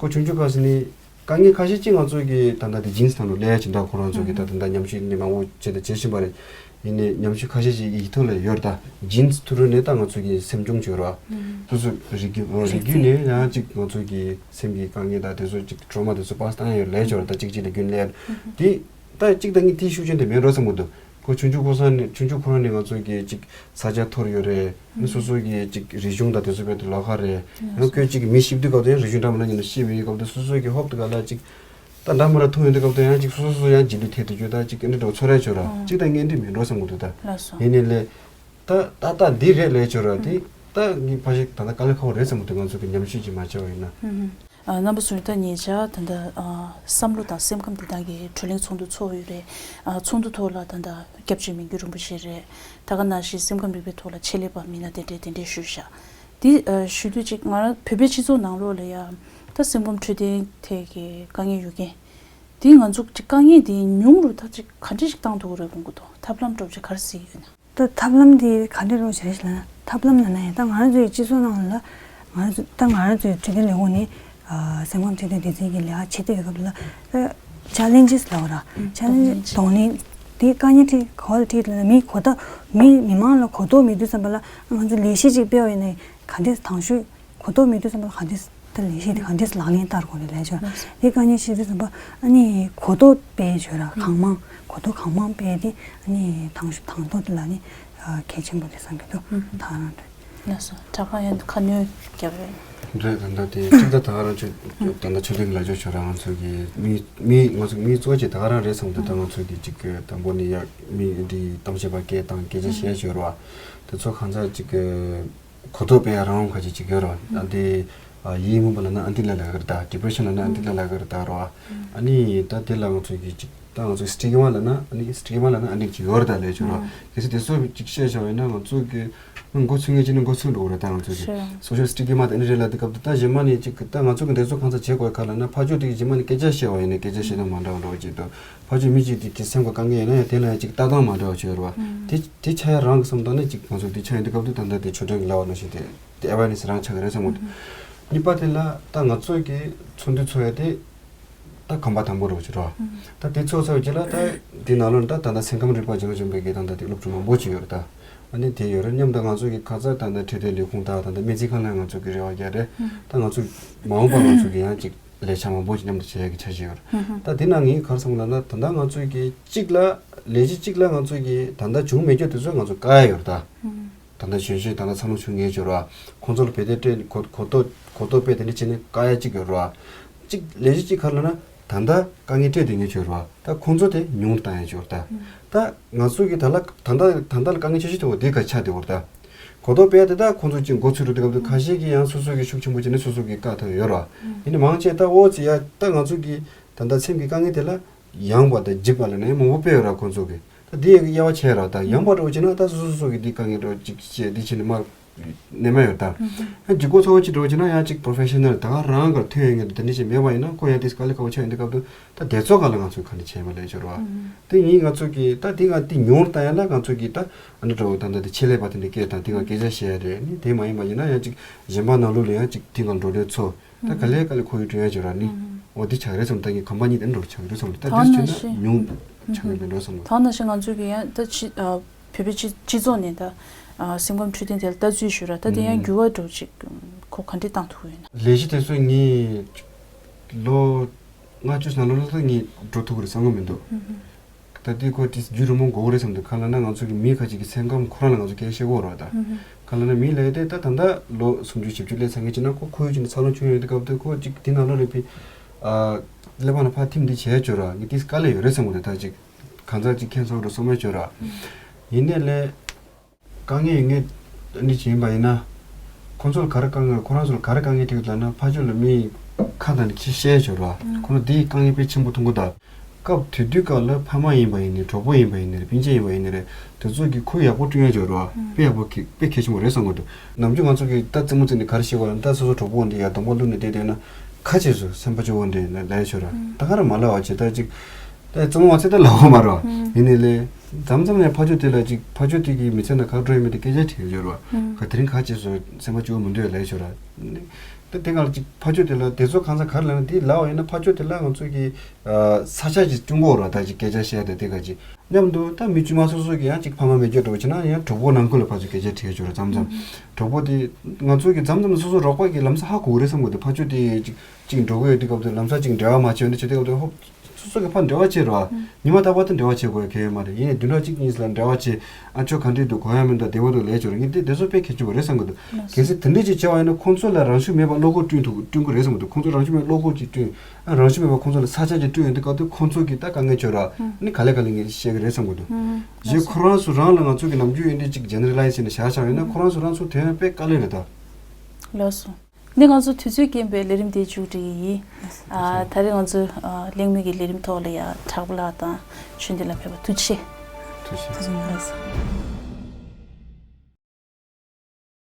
ཁོ་ཆུང་ཆུང་སྐབས་སུ་ནི་དཀའ་ངལ་ཁ་ཤས་ཅིག་ང་ཚོ་གི་ད་ལྟ་དེ་ཇིན་སི་ནང་ལ་སླེབས་ཡ་ཅིག་འདུག་ཁོ་རང་ཚོ་གི་ད་ད་ལྟ་ཉམས་ཞིབ་ནི་མང་པོ་བྱས་ད་བྱེད་བཞིན་པ་རེད། ཡིན་ནའི་ཉམས་ཞིབ་ཁ་ཤས་ཤིག་ཡིག་ཐོག་ལ་ཡོད་རེད་ད། ཇིན་སི་ཐུ་རུ་ནས་ད་ང་ཚོ་གི་སེམས་བྱུང་བྱོས་ར། སོ་སོ་རིགས་རྒྱུད་རིགས་རྒྱུད་ནས་ཡང་ཅིག་ང་ཚོ་གི་སེམས་ཀྱི་དཀའ་ངལ་དང་དེ་ཚོ་ཅིག་ཊོ་མ་དེ་ཚོ་པ་སི་བཏང་ཡ་ཡོད་ལས་ཆོག་ར། ད་ཅིག་ཅིག་ལ་རྒྱུན་ལས་དེ་ད་ཅིག་ད་ངས་དེའི་ཤུགས་རྐྱེན་དེ་མེད་འགྲོ་བསམ་གི་འདུག་ཁོ་ཆུང་ཆུང་ཁོ་སང་ནས་ཆུང་ཆུང་ཁོ་རང་ནས་ང་ཚོ་གི་ཅིག་ས་ཆ་ཐོར་ཡོད་རེད། ནི་སོ་སོ་གི་ཅིག་རིག་གཞུང་དང་དེ་ཚོ་བས་དེ་ལོགས་ཀ་རེད། ཡང་ཁོས་ཅིག་མི་ཤེས་དུས་སྐབས་དེ་ཡང་རིག་གཞུང་འདྲ་མི་འདྲ་ཉིད་ནས་ཤེས་མི་ཡོད་སྐབས་དེ་སོ་སོ་གི་ཧོབ་དེ་ག་ལ་ཅིག་ད་འདྲ་མི་འདྲ་མཐོང་ཡོང་དུས་སྐབས་དེ་ཡང་ཅིག་སོ་སོ་སོ་ཡང་རྗེས་ལུས་ཐེབས་དུ་བཅུག་ད་ཅིག་ཨེ་འདྲ་འདྲ་བོ་ཚོར་ཡ་ཆོག་ར། ཨང་། ཅིག་ད་ངས་འདི་མིན་འགྲོ་བསམ་གི་འདུག་ད། ལགས་སོ། ཡིན་ནའི་ལས། ད་ད་ད་འདི་རེད་ལས་ཆོག་ར་དེ། ད་ངས་ཕ་ཞིག་ད་ལྟ་དཀའ་ལས་ཁག་པོ་རེད་བསམ་གི་འདུག་ང་ཚོ་གི་ཉམས་ཞིབ་ཅིག་མ་བྱས་པ་ཡིན་ན། ཨ་རྣམ་པ་ཚོ་ད་ཉེ་ཆར་ད་ལྟ་ཨ་བསམ་བློ་དང་སེམས་ཁམས་བདེ་ཐང་གི་བགྲོ་གླེང་ཚོགས་འདུ་ཚོགས་ཡོད་རེད། ཨ་ཚོགས་འདུ་ཐོག་ལ་ད་ལྟ་སྐྱབས་རྗེ་མི་འགྱུར་རིན་པོ་ཆེ་རེད། ད་ག་ནང་བཞིན་སེམས་ཁམས་རིག་པའི་ཐོག་ལ་ཆེད་ལས་པ་མི་སྣ་དེ་འདྲས་དེ་འདྲས་ཞུས་བཞག་དེ་ཨ་ཞུ་དུས་ཅིག་ང་རང་བོད་པའི་སྤྱི་ཚོགས་ནང་ལོགས་ལ་ཡ་ད་སེམས་ཁམས་འཕྲོད་བསྟེན་ཐད་ཀྱི་དཀའ་ངལ་ཡོད་མཁན་དེ་ང་ཚོ་ཅིག་དཀའ་ངལ་དེ་ཉུང་རུ་ད་ཅིག་ག་འདྲས་ཞིག་བཏང་ཐུབ་ཀྱི་རེད་དགོངས་ཀྱི་འདུག་ཐབས་ལམ་སྤྲོ་པོ་ཅིག་ག་རེ་ཟིག་ཡོད་ན། ད་ཐབས་ལམ་དེ་ག་འདྲ་རོགས་བྱེད་རེད་ལབ་ན། ཐབས་ལམ་ལབ་ན་ཡང་ད་ང་རང་ཚོའི་སྤྱི་ཚོགས་ནང་ལ་ང་རང་ཚོ་ད་ང་རང་ཚོའི་འཕྲོད་བསྟེན་ལས་ཁུངས་ནས་ཨ་སེམས་ཁམས་འཕྲོད་བསྟེན་སྡེ་ཚན་གྱི་ལས་ཀ་བྱེད་བསྡད་ཡོད་སྐབས་ལ་ད་ཆེ་ལེན་ཇེ་སི་ལབ་ར། ཨང་། ཆེ་ལེན་ཇེ་སི། དོགས་གནད་དེ་དཀའ་ངལ་ཁྲིད་ག་བ་ལ་ཁྲིད་ལབ་ན་མི་གོ་ད་མི་མི་མང་ལ་གོ་རྟོགས་མེད་དུས་ཙམ་པ་ལ་ང་ཚོ་ལས་གཞི་ཅིག་སྤེལ་བ་ཡིན་ན་ག་འདྲས་དང་ཤོས་གོ་རྟོགས་མེད་དུས་ཙམ་པ་ལ་ག་འདྲས་ད་ལས་གཞི་དེ་ག་འདྲས་ལག་ལེན་བསྟར་དགོས་རེད་ལས་ཆོག་དེ་དཀའ་ངལ་ཤེས་དུས་ཙམ་པ་ཨ་ནི་གོ་རྟོགས་སྤེལ་བྱོས་ར། གང་མང་གོ་རྟོགས་གང་མང་སྤེལ་ཏེ་ཨ་ནི་དང་ཤོས་དང་ཐོག་དེ་ལ་ནི་གལ་ཆེན་པོ་རེད་བསམ་གྱི་འདུག་ད་རང་རེད། ལགས་སོ། གྲྭ་པ་ཡང་ཁ་སྣོན་རྒྱབ་རེད། རེད། ད་ལྟ་དེ་གཅིག་ད་ད་ག་རང་ཆོས་ད་ལྟ་ཆོས་ལྡན་གྱི་ལ་ཆོས་ཆོས་ར་ང་ཚོ་གི་མི་མི་ང་ཚོ་མི་གཙོ་ཆེ་ད་ག་རང་རེད་བསམ་འདུག་ད་ང་ཚོ་གི་གཅིག་གི་དང་པོ་ནི་ཡ་མི་འདི་གཏམ་བཤད་པ་སྐད་དང་སྐད་ཆ་བཤད་ཆོས་ར་བ་དེ་ཚོ་གང་ཚ་གཅིག་གི་གོ་རྟོགས་སྤེལ་ཡ་རང་དབང་ཁ་ཅིག་ཅིག་ཡོད་ར་བ། ད་འདི་ཡིད་མུག་པ་ལ་ན་ཨ་འདི་ལ་ལ་གར་ད་ཌི་པི་རེ་ཤན་ལ་ན་ཨ་འདི་ལ་ལ་གར་ད་ར་བ། ཨ་ནི་ད་དེ་ལ་ང་ཚོ་གི་གཅིག་ད་ང་ཚོ་སི་ཊི་གི་མ་ལ་ན་ཨ་ནི་སི་ཊི་གི་མ་ལ་ན་ཨ་འདི་ཅིག་ཡོད་ར་ད་ལས་ཆོས་ར་བ། གལ་སྲིད་དེ་ཚོ་ཅིག་བཤད་བྱ་བ་ཡིན་ན་ང་ཚོ་གི་མགོ་ཚོས་ངེས་ཅི་ནས་མགོ་ཚོས་འགྲོ་གི་རེད། ད་ང་ཚོ་གི་སོ་ཤལ་སི་ཊི་གི་མ་དེ་ནི་རེད་ལ་དེ་སྐབས་དུ་ད་གཞན་མ་ནས་ཅིག་ད་ང་ཚོ་གི་འདི་ཚོ་གང་ཚ་བྱེད་དགོས་ཁ་ལ་ན་ཕ་ཆོས་དེ་གི་གཞན་མ་ནས་སྐད་ཆ་བཤད་བ་ཡིན་ན་སྐད་ཆ་བཤད་ན་མ་འདྲ་བ་འགྲོ་བ་ཅིག་ཏུ་ཕ་ཆོས་མི་གཅིག་དེ་གི་སེམས་ཁ་དཀའ་ངལ་ཡིན་ན་ཡང་དེ་ལ་ཡང་ཅིག་ལྟ་སྟངས་མ་འདྲ་བ་བྱོས་ར་བ། དེ་དེ་ཆ་ཡ་རང་གི་བསམ་སྟངས་ནི་ཅིག་ང་ཚོ་དེ་ཆ་ཡིན་དུས་སྐབས་དུ་ད་ལྟ་དེ་ཆོས་སྒྲོན་གི་ལ་བ་ནང་བཞིན་དེ་དེ་ཨེ་ཝེར་ནེ་སི་རང་ཆགས་ཀྱི་རེད་བསམ་གི་འདུག་གཉིས་པ་དེ་ལ་ད་ང་ཚོ་གི་ཚོགས་འདུ་ཚོགས་ཡ་དེ་ད་གོམ་པ་དང་པོ་རེད་བྱོས་ར་བ། ད་དེ་ཚོགས་ཚར་བའི་རྗེས་ལ་ད་དེ་ནང་ལོགས་ད་ད་ལྟ་སེམས་ཁམས་རིག་པ་སྦྱང་བྱོན་པའི་གི་ད་ལྟ་དེ་སློབ་ཕྲུག་མང་པོ་ཅིག་ཡོད་རེད་ད། ཨ་ནི་དེ་ཡོད་རེད། མཉམ་དུ་ང་ཚོ་གི་ཁ་ཚ་ད་ལྟ་འཕྲོད་བསྟེན་ལས་ཁུངས་དང་ད་ལྟ་སྨན་རྩིས་ཁང་ལ་ང་ཚོ་གི་རེ་བ་རྒྱག་རེད། ད་ང་ཚོ་མ་འོངས་པ་ང་ཚོ་གི་ཡང་ཅིག་ ལས་བྱ་མང་པོ་ཅིག་མཉམ་དུ་བྱེད་ཡག་གི་འཆར་གཞི་ཡོད་རེད། ད་འདི་ནང་ངས་ག་རེ་བསམ་གྱི་ལབ་ན། ད་ལྟ་ང་ཚོས་ཀྱི་གཅིག་ལ་ལས་གཞི་གཅིག་ལ་ང་ཚོས་ཀྱི་ད་ལྟ་བྱུང་མེད་རྒྱུ་དེ་ཚོ་ང་ཚོ་བཀག་ཡ་ཡོད་རེད་ད། ད་ལྟ་གཞོན་གཞོན་ད་ལྟ་འཚར་ལོངས་བྱུང་མཁན་ཡོད་རེད་བ། ཁོང་ཚོ་ལ་བེད་སྤྱོད་སྤྲད་གོ་གོ་རྟོགས་གོ་རྟོགས་སྤེལ་དེ་འདྲ་བྱས་ནས་བཀག་ཡ་གཅིག་ཡོད་རེད་བ། གཅིག་ལས་གཞི་གཅིག་ག་རེ་ལབ་ན། ད་ལྟ་དཀའ་ངལ་འཕྲད་བསྡད་མཁན་ཡོད་རེད་བ། ད་ཁོང་ཚོ་དེ་ཉུང་རུ་བཏང་ཡ་ཡོད་རེད་ད། ད་ང་ཚོ་གི་ད་ལ་ད་ལྟ་ད་ལྟ་ལ་དཀའ་ངལ་ཆེ་ཤོས་དེ་འོ་དེ་ག་ཆགས་བསྡད་ཡོད་རེད་ད། གོ་རྟོགས་སྤེལ་ཡ་དེ་ད་ཁོང་ཚོ་གཅིག་འགོ་ཚུགས་འགྲོ་དུས་སྐབས་དུ་ཁ་ཤས་ཀྱིས་ཡང་སོ་སོ་གི་ཤུགས་ཆེན་པོ་བྱས་ནས་སོ་སོ་གི་བཀག་ཐུབ་ཡོད་རེད་བ། ཡིན་ནའི་མང་ཆེ་ད་འོ་ཙི་ཡ་ད་ང་ཚོ་གི་ད་ལྟ་སེམས་ཀྱི་དཀའ་ངལ་དེ་ལ་ཡངས་པ་དང་ལྗིད་པ་ལ་ནས་མང་པོ་སྤེལ་ཡོད་ར། ཁོང་ཚོ་གི་ད་དེ་ཡང་དབྱེ་བ་ཕྱེ་ར། ད་ཡངས་པ་འདྲ་བོ་བྱས་ན་ད་སོ་སོ་སོ་གི་འདི་དཀའ་ངལ་འདྲ་བོ་ཅིག་བཤད་འདི་བྱས་ནས་མར་ནས་མ་ཡོད་ད། ཡང་ལྗིད་ཁོག་ཚ་བོ་ཅིག་འདྲ་བོ་བྱས་ན་ཡང་ཅིག་པོ་རོ་ཕེ་ཤ་ནལ་ད་ག་རང་གར་ཐོན་ཡོད་ངེས་དེ་འདྲ་ཞིག་མེད་པ་ཡིན་ན་ཁོ་ཡང་དེ་དཀའ་ལས་ཁག་པོ་ཆགས་ཡོང་དུས་སྐབས་དུ་ད་དེ་ཚོ་ག་ལ་ང་ཚོས་ག་འདྲ་བྱས་མ་ལས་ཆོག་ར། དེ་ཡིན་ང་ཚོ་གི་ད་དེ་ང་དེ་ཉུང་རུ་བཏང་ཡ་ལ་ང་ཚོ་གི་ད་ཨ་འདྲ་འདྲ་བོ་ད་ད་དེ་ཆེད་ལས་པ་དེ་འདྲ་སྐད་དང་དེ་ང་སྐད་ཆ་བཤད་ཡ་རེད། ནི་དེ་མ་ཡིན་པ་ཡིན་ན་ཡང་ཅིག་གཞན་པ་ནང་ལོགས་ལ་ཡང་ཅིག་དེ་ང་འགྲོ་གྲོན་ཚོ། ད་ག་ལེ་ག་ལེ་ཁོར་ཡུག་བསྐྲུན་ཡ་བྱེད་ར་ནི། ཨོ་འདི་ཆགས་རེད་བསམ། ད་ངས་ཁམས་པ་གཉིས་དེ་འགྲོ་ཆགས་རེད་བསམ། ད་ད་དེ་ནང་བྱས་ན་བཞིན་ཉུང་ཆགས་ཡོད་པའི་འགྲོ་བསམ། ད་ནང་བཞིན་ང་ཚོས་ཀྱི་ཡང་ད་ཕྱི་ཨ་བོད་པའི་སྤྱི་སྤྱི་ཚོགས་ནས་ད་ཨ་སེམས་ཁམས་འཕྲོད་བསྟེན་དེ་ལ་ལྟ་ཚུལ་ཞུ་ར། ད་དེ་ཡང་འགྱུར་བ་འགྲོ་ཅིག་ཁོ་ག་འདྲས་བཏང་ཐུབ་ཡོད་ན། ལས་གཞི་དེ་ཚོ་ངས་ལོ་ལྔ་བཅུ་ནང་ལོགས་ལ་ད་ངས་འགྲོ་ཐུབ་ཀྱི་རེད་བསམ་གི་མི་འདུག། ད་ལྟའི་སྐོར་དེ་རྒྱུས་རིང་པོ་འགོར་གི་རེད་བསམ་འདུག། གང་ལབ་ན་ང་ཚོ་གི་མི་ཁ་ཅིག་གི་སེམས་ཁམས་ཁོ་རང་ལ་ང་ཚོ་སྐད་ཆ་བཤད་དགོས་རེད་བ། ད་གང་ལབ་ན་མི་ལབ་ཡ་དེ་ད་ད་ལྟ་ལོ་སུམ་ཅུ་བཞི་བཅུ་སླེབས་ཚར་མཁན་ཅིག་ན་ཁོ་ཁོར་ཡུག་ཅིག་ནས་འཚར་ལོངས་བྱུང་ཡོད་དུས་སྐབས་དུ་ཁོ་ཅིག་དེ་ནང་ལོགས་ལ་ཕི་ཨ་ཀླད་པ་ནང་ཕར་ཐིམ་འདི་བྱས་ཆོག་ར། ངས་དེ་དཀའ་ལས་ཡོད་རེད་བསམ་གི་འདུག། ད་ཅིག་གང་ཟག་ཅིག་ཁྱད་མཚར་རུ་སོང་མེད་ཆོག་ར། ཡིན་ནའི་ལས། དཀའ་ངལ་ཡོད་ངེས་འདི་བྱིན་པ་ཡིན་ན། ཁོང་ཚོ་ལ་ག་རེ་དཀའ་ངལ་ཁོ་རང་ཚོ་ལ་ག་རེ་དཀའ་ངལ་འཕྲད་ཀྱི་ལབ་ན་ཕར་ཕྱོགས་ལ་མི་ཁ་དང་ནི་ཁྱི་བཤད་ཆོག་ར། ཁོ་ཚོ་འདིའི་དཀའ་ངལ་དཔེ་ཆེན་པོ་མཐོང་གི་འདུག། སྐབས་དེ་དུས་སྐབས་ལ་ཕ་མ་ཡིན་པ་ཡིན་ནི་གྲོགས་པོ་ཡིན་པ་ཡིན་ནི་རེད་སྤུན་མཆེད་ཡིན་པ་ཡིན་ནི་རེད། དེ་ཚོ་གི་ཁོར་ཡུག་ཡག་པོ་བསྐྲུན་ཡ་ཆོག་ར། དཔེ་ཡག་པོ་གི་དཔེ་གལ་ཆེན་པོ་རེད་བསམ་གི་འདུག། ནམ་རྒྱུན་ང་ཚོ་གི་ད་རྩེད་མོ་རྩེ་ནས་ག་རེ་བཤད་དགོས་ལབ་ན་ད་སོ་སོ་གྲོགས་པོ་འདི་ཡ་གདོང་པ་བླུགས་ནས་བསྡད་བསྡད་ན་ཁ་ཅིག་སོ་སེམས་པ་སྐྱོ་བོ་འདྲ་ལབ་ཡ་ཆོག་ར། ད་ག་རེ་མ་ལབ་པ་བྱེད་ད་ཅིག། ད་རྩེད་མོ་མ་རྩེ་ད་ལབ་དགོས་མ་རེད་བ། ཡིན་ནི་ལས། མཚམས་མཚམས་ནས་ཕ་ཕྱོགས་དེ་ལ་ཅིག་ཕ་ཕྱོགས་དེ་གི་མི་ཚེ་ནང་ག་འགྲོ་ཡོད་མེད་དེ་སྐད་ཆ་དྲིས་ཡོད་རེད་བ། ག་དེ་རིང་ག་ཅེས་སོ་སེམས་པ་སྐྱོ་བོ་མི་འདུག་ལབ་ཆོག་ར། ད་དེ་ག་ལ་ཅིག་ཕ་ཕྱོགས་དེ་ལ་དེ་ཚོ་གང་ཟག་ག་རེ་ལབ་ན་དེ་ལབ་པ་ཡིན་ན་ཕ་ཕྱོགས་དེ་ལ་ང་ཚོ་གི་ས་ཆ་ཅིག་སྐྱོང་གི་ཡོད་ར། ད་ཅིག་སྐད་ཆ་བཤད་དེ་དེ་ག་ཅིག་མཉམ་དུ་ད་མི་དཀྱུས་མ་སོ་སོ་གི་ཡང་ཅིག་ཕ་མ་མེད་རྒྱུ་འདྲ་བོ་བྱས་ན་ཡང་གྲོགས་པོ་ནང་ཁུལ་ལ་ཕར་ཚུར་སྐད་ཆ་དྲིས་ཆོག་ར། མཚམས་མཚམས་གྲོགས་པོ་དེ་ང་ཚོ་གི་མཚམས་མཚམས་སོ་སོ་རོགས་པ་གི་ལམ་སང་ཧ་གོ་གི་རེད་བསམ་གི་འདུག། ཕ་ཕྱོགས་དེ་ཅིག་ཅིག་འགྲོ་གི་ཡོད་དུས་སྐབས་དུ་ལམ་སང་ཅིག་འབྲེལ་བ་མ་བྱས་ཡོད་ན་བྱེད་དུས་སྐབས་དུ་ཧོབ། སོ་སོ་གི་ཕར་འབྲེལ་བ་བྱེད་རོགས། ཉི་མ་རྟག་པར་དུ་འབྲེལ་བ་བྱེད་དགོས་ཡ་གལ་ཡོད་མ་རེད། ཡིན་ནའི་བདུན་ཕྲག་གཅིག་གཉིས་ལ་འབྲེལ་བ་བྱེད། ཨ་ཁྱོད་ག་འདྲས་འདུག་གོ་ཡ་མི་འདུག་བདེ་པོ་འདུག་ལབ་ཆོག་རེད། ངས་དེ་དེ་ཚོ་དཔེ་གལ་ཆེན་པོ་རེད་བསམ་གི་འདུག། གལ་སྲིད་དེ་འདྲས་ཅིག་བྱས་པ་ཡིན་ན་ཁོང་ཚོ་ལ་རང་ཤུགས་མེད་པར་བློ་ཁོག་བསྐྲུན་ཐུབ་བསྐྲུན་དགོས་རེད་བསམ་གི་འདུག། ཁོང་ཚོ་རང་ཤུགས་མེད་བློ་ཁོག་ཅིག་བསྐྲུན། ཨ་རང་ཤུགས་མེད་པར་ཁོང་ཚོ་ལ་ས་ཆ་ཅིག་བསྐྲུན་ཡོང་དུས་སྐབས་དུ་ཁོང་ཚོ་གི་ད་དཀའ་ངལ་ཆོད་ར། ནི་ག་ལེ་ག་ལེ་ངས་བཤད་གི་རེད་བསམ་གི་འདུག། གཞན་ཁོ་རང་ཚོ་རང་ལ་ང་ཚོ་གི་ནམ་རྒྱུན་ཡིན་དུས་ཅིག་ཇེ་ནེ་ར་ལའི་ཛི་བྱས་ནས་བཞག་བཞག་ཡིན་ན་ཁོ་རང་ཚོ་རང་ཚོ་དོན་དཔེ་དཀའ་ལས་རེད་ད། ལགས་སོ། ནི་ང་ཚོ་དུས་ཚོད་རྐྱེན་པས་ལས་རིམ་དེ་མཇུག་སྒྲིལ་གྱི་ཡིན། ཨ་ད་རེས་ང་ཚོ་ཨ་གླེང་མོལ་གྱི་ལས་རིམ་ཐོག་ལ་ཡ་གྲགས་པ་ལགས་དང་ཆོས་ལྡན་ལགས་ཕེབས་པ་ཐུགས་རྗེ་ཆེ། ཐུགས་རྗེ་ཆེ། ལགས་སོ།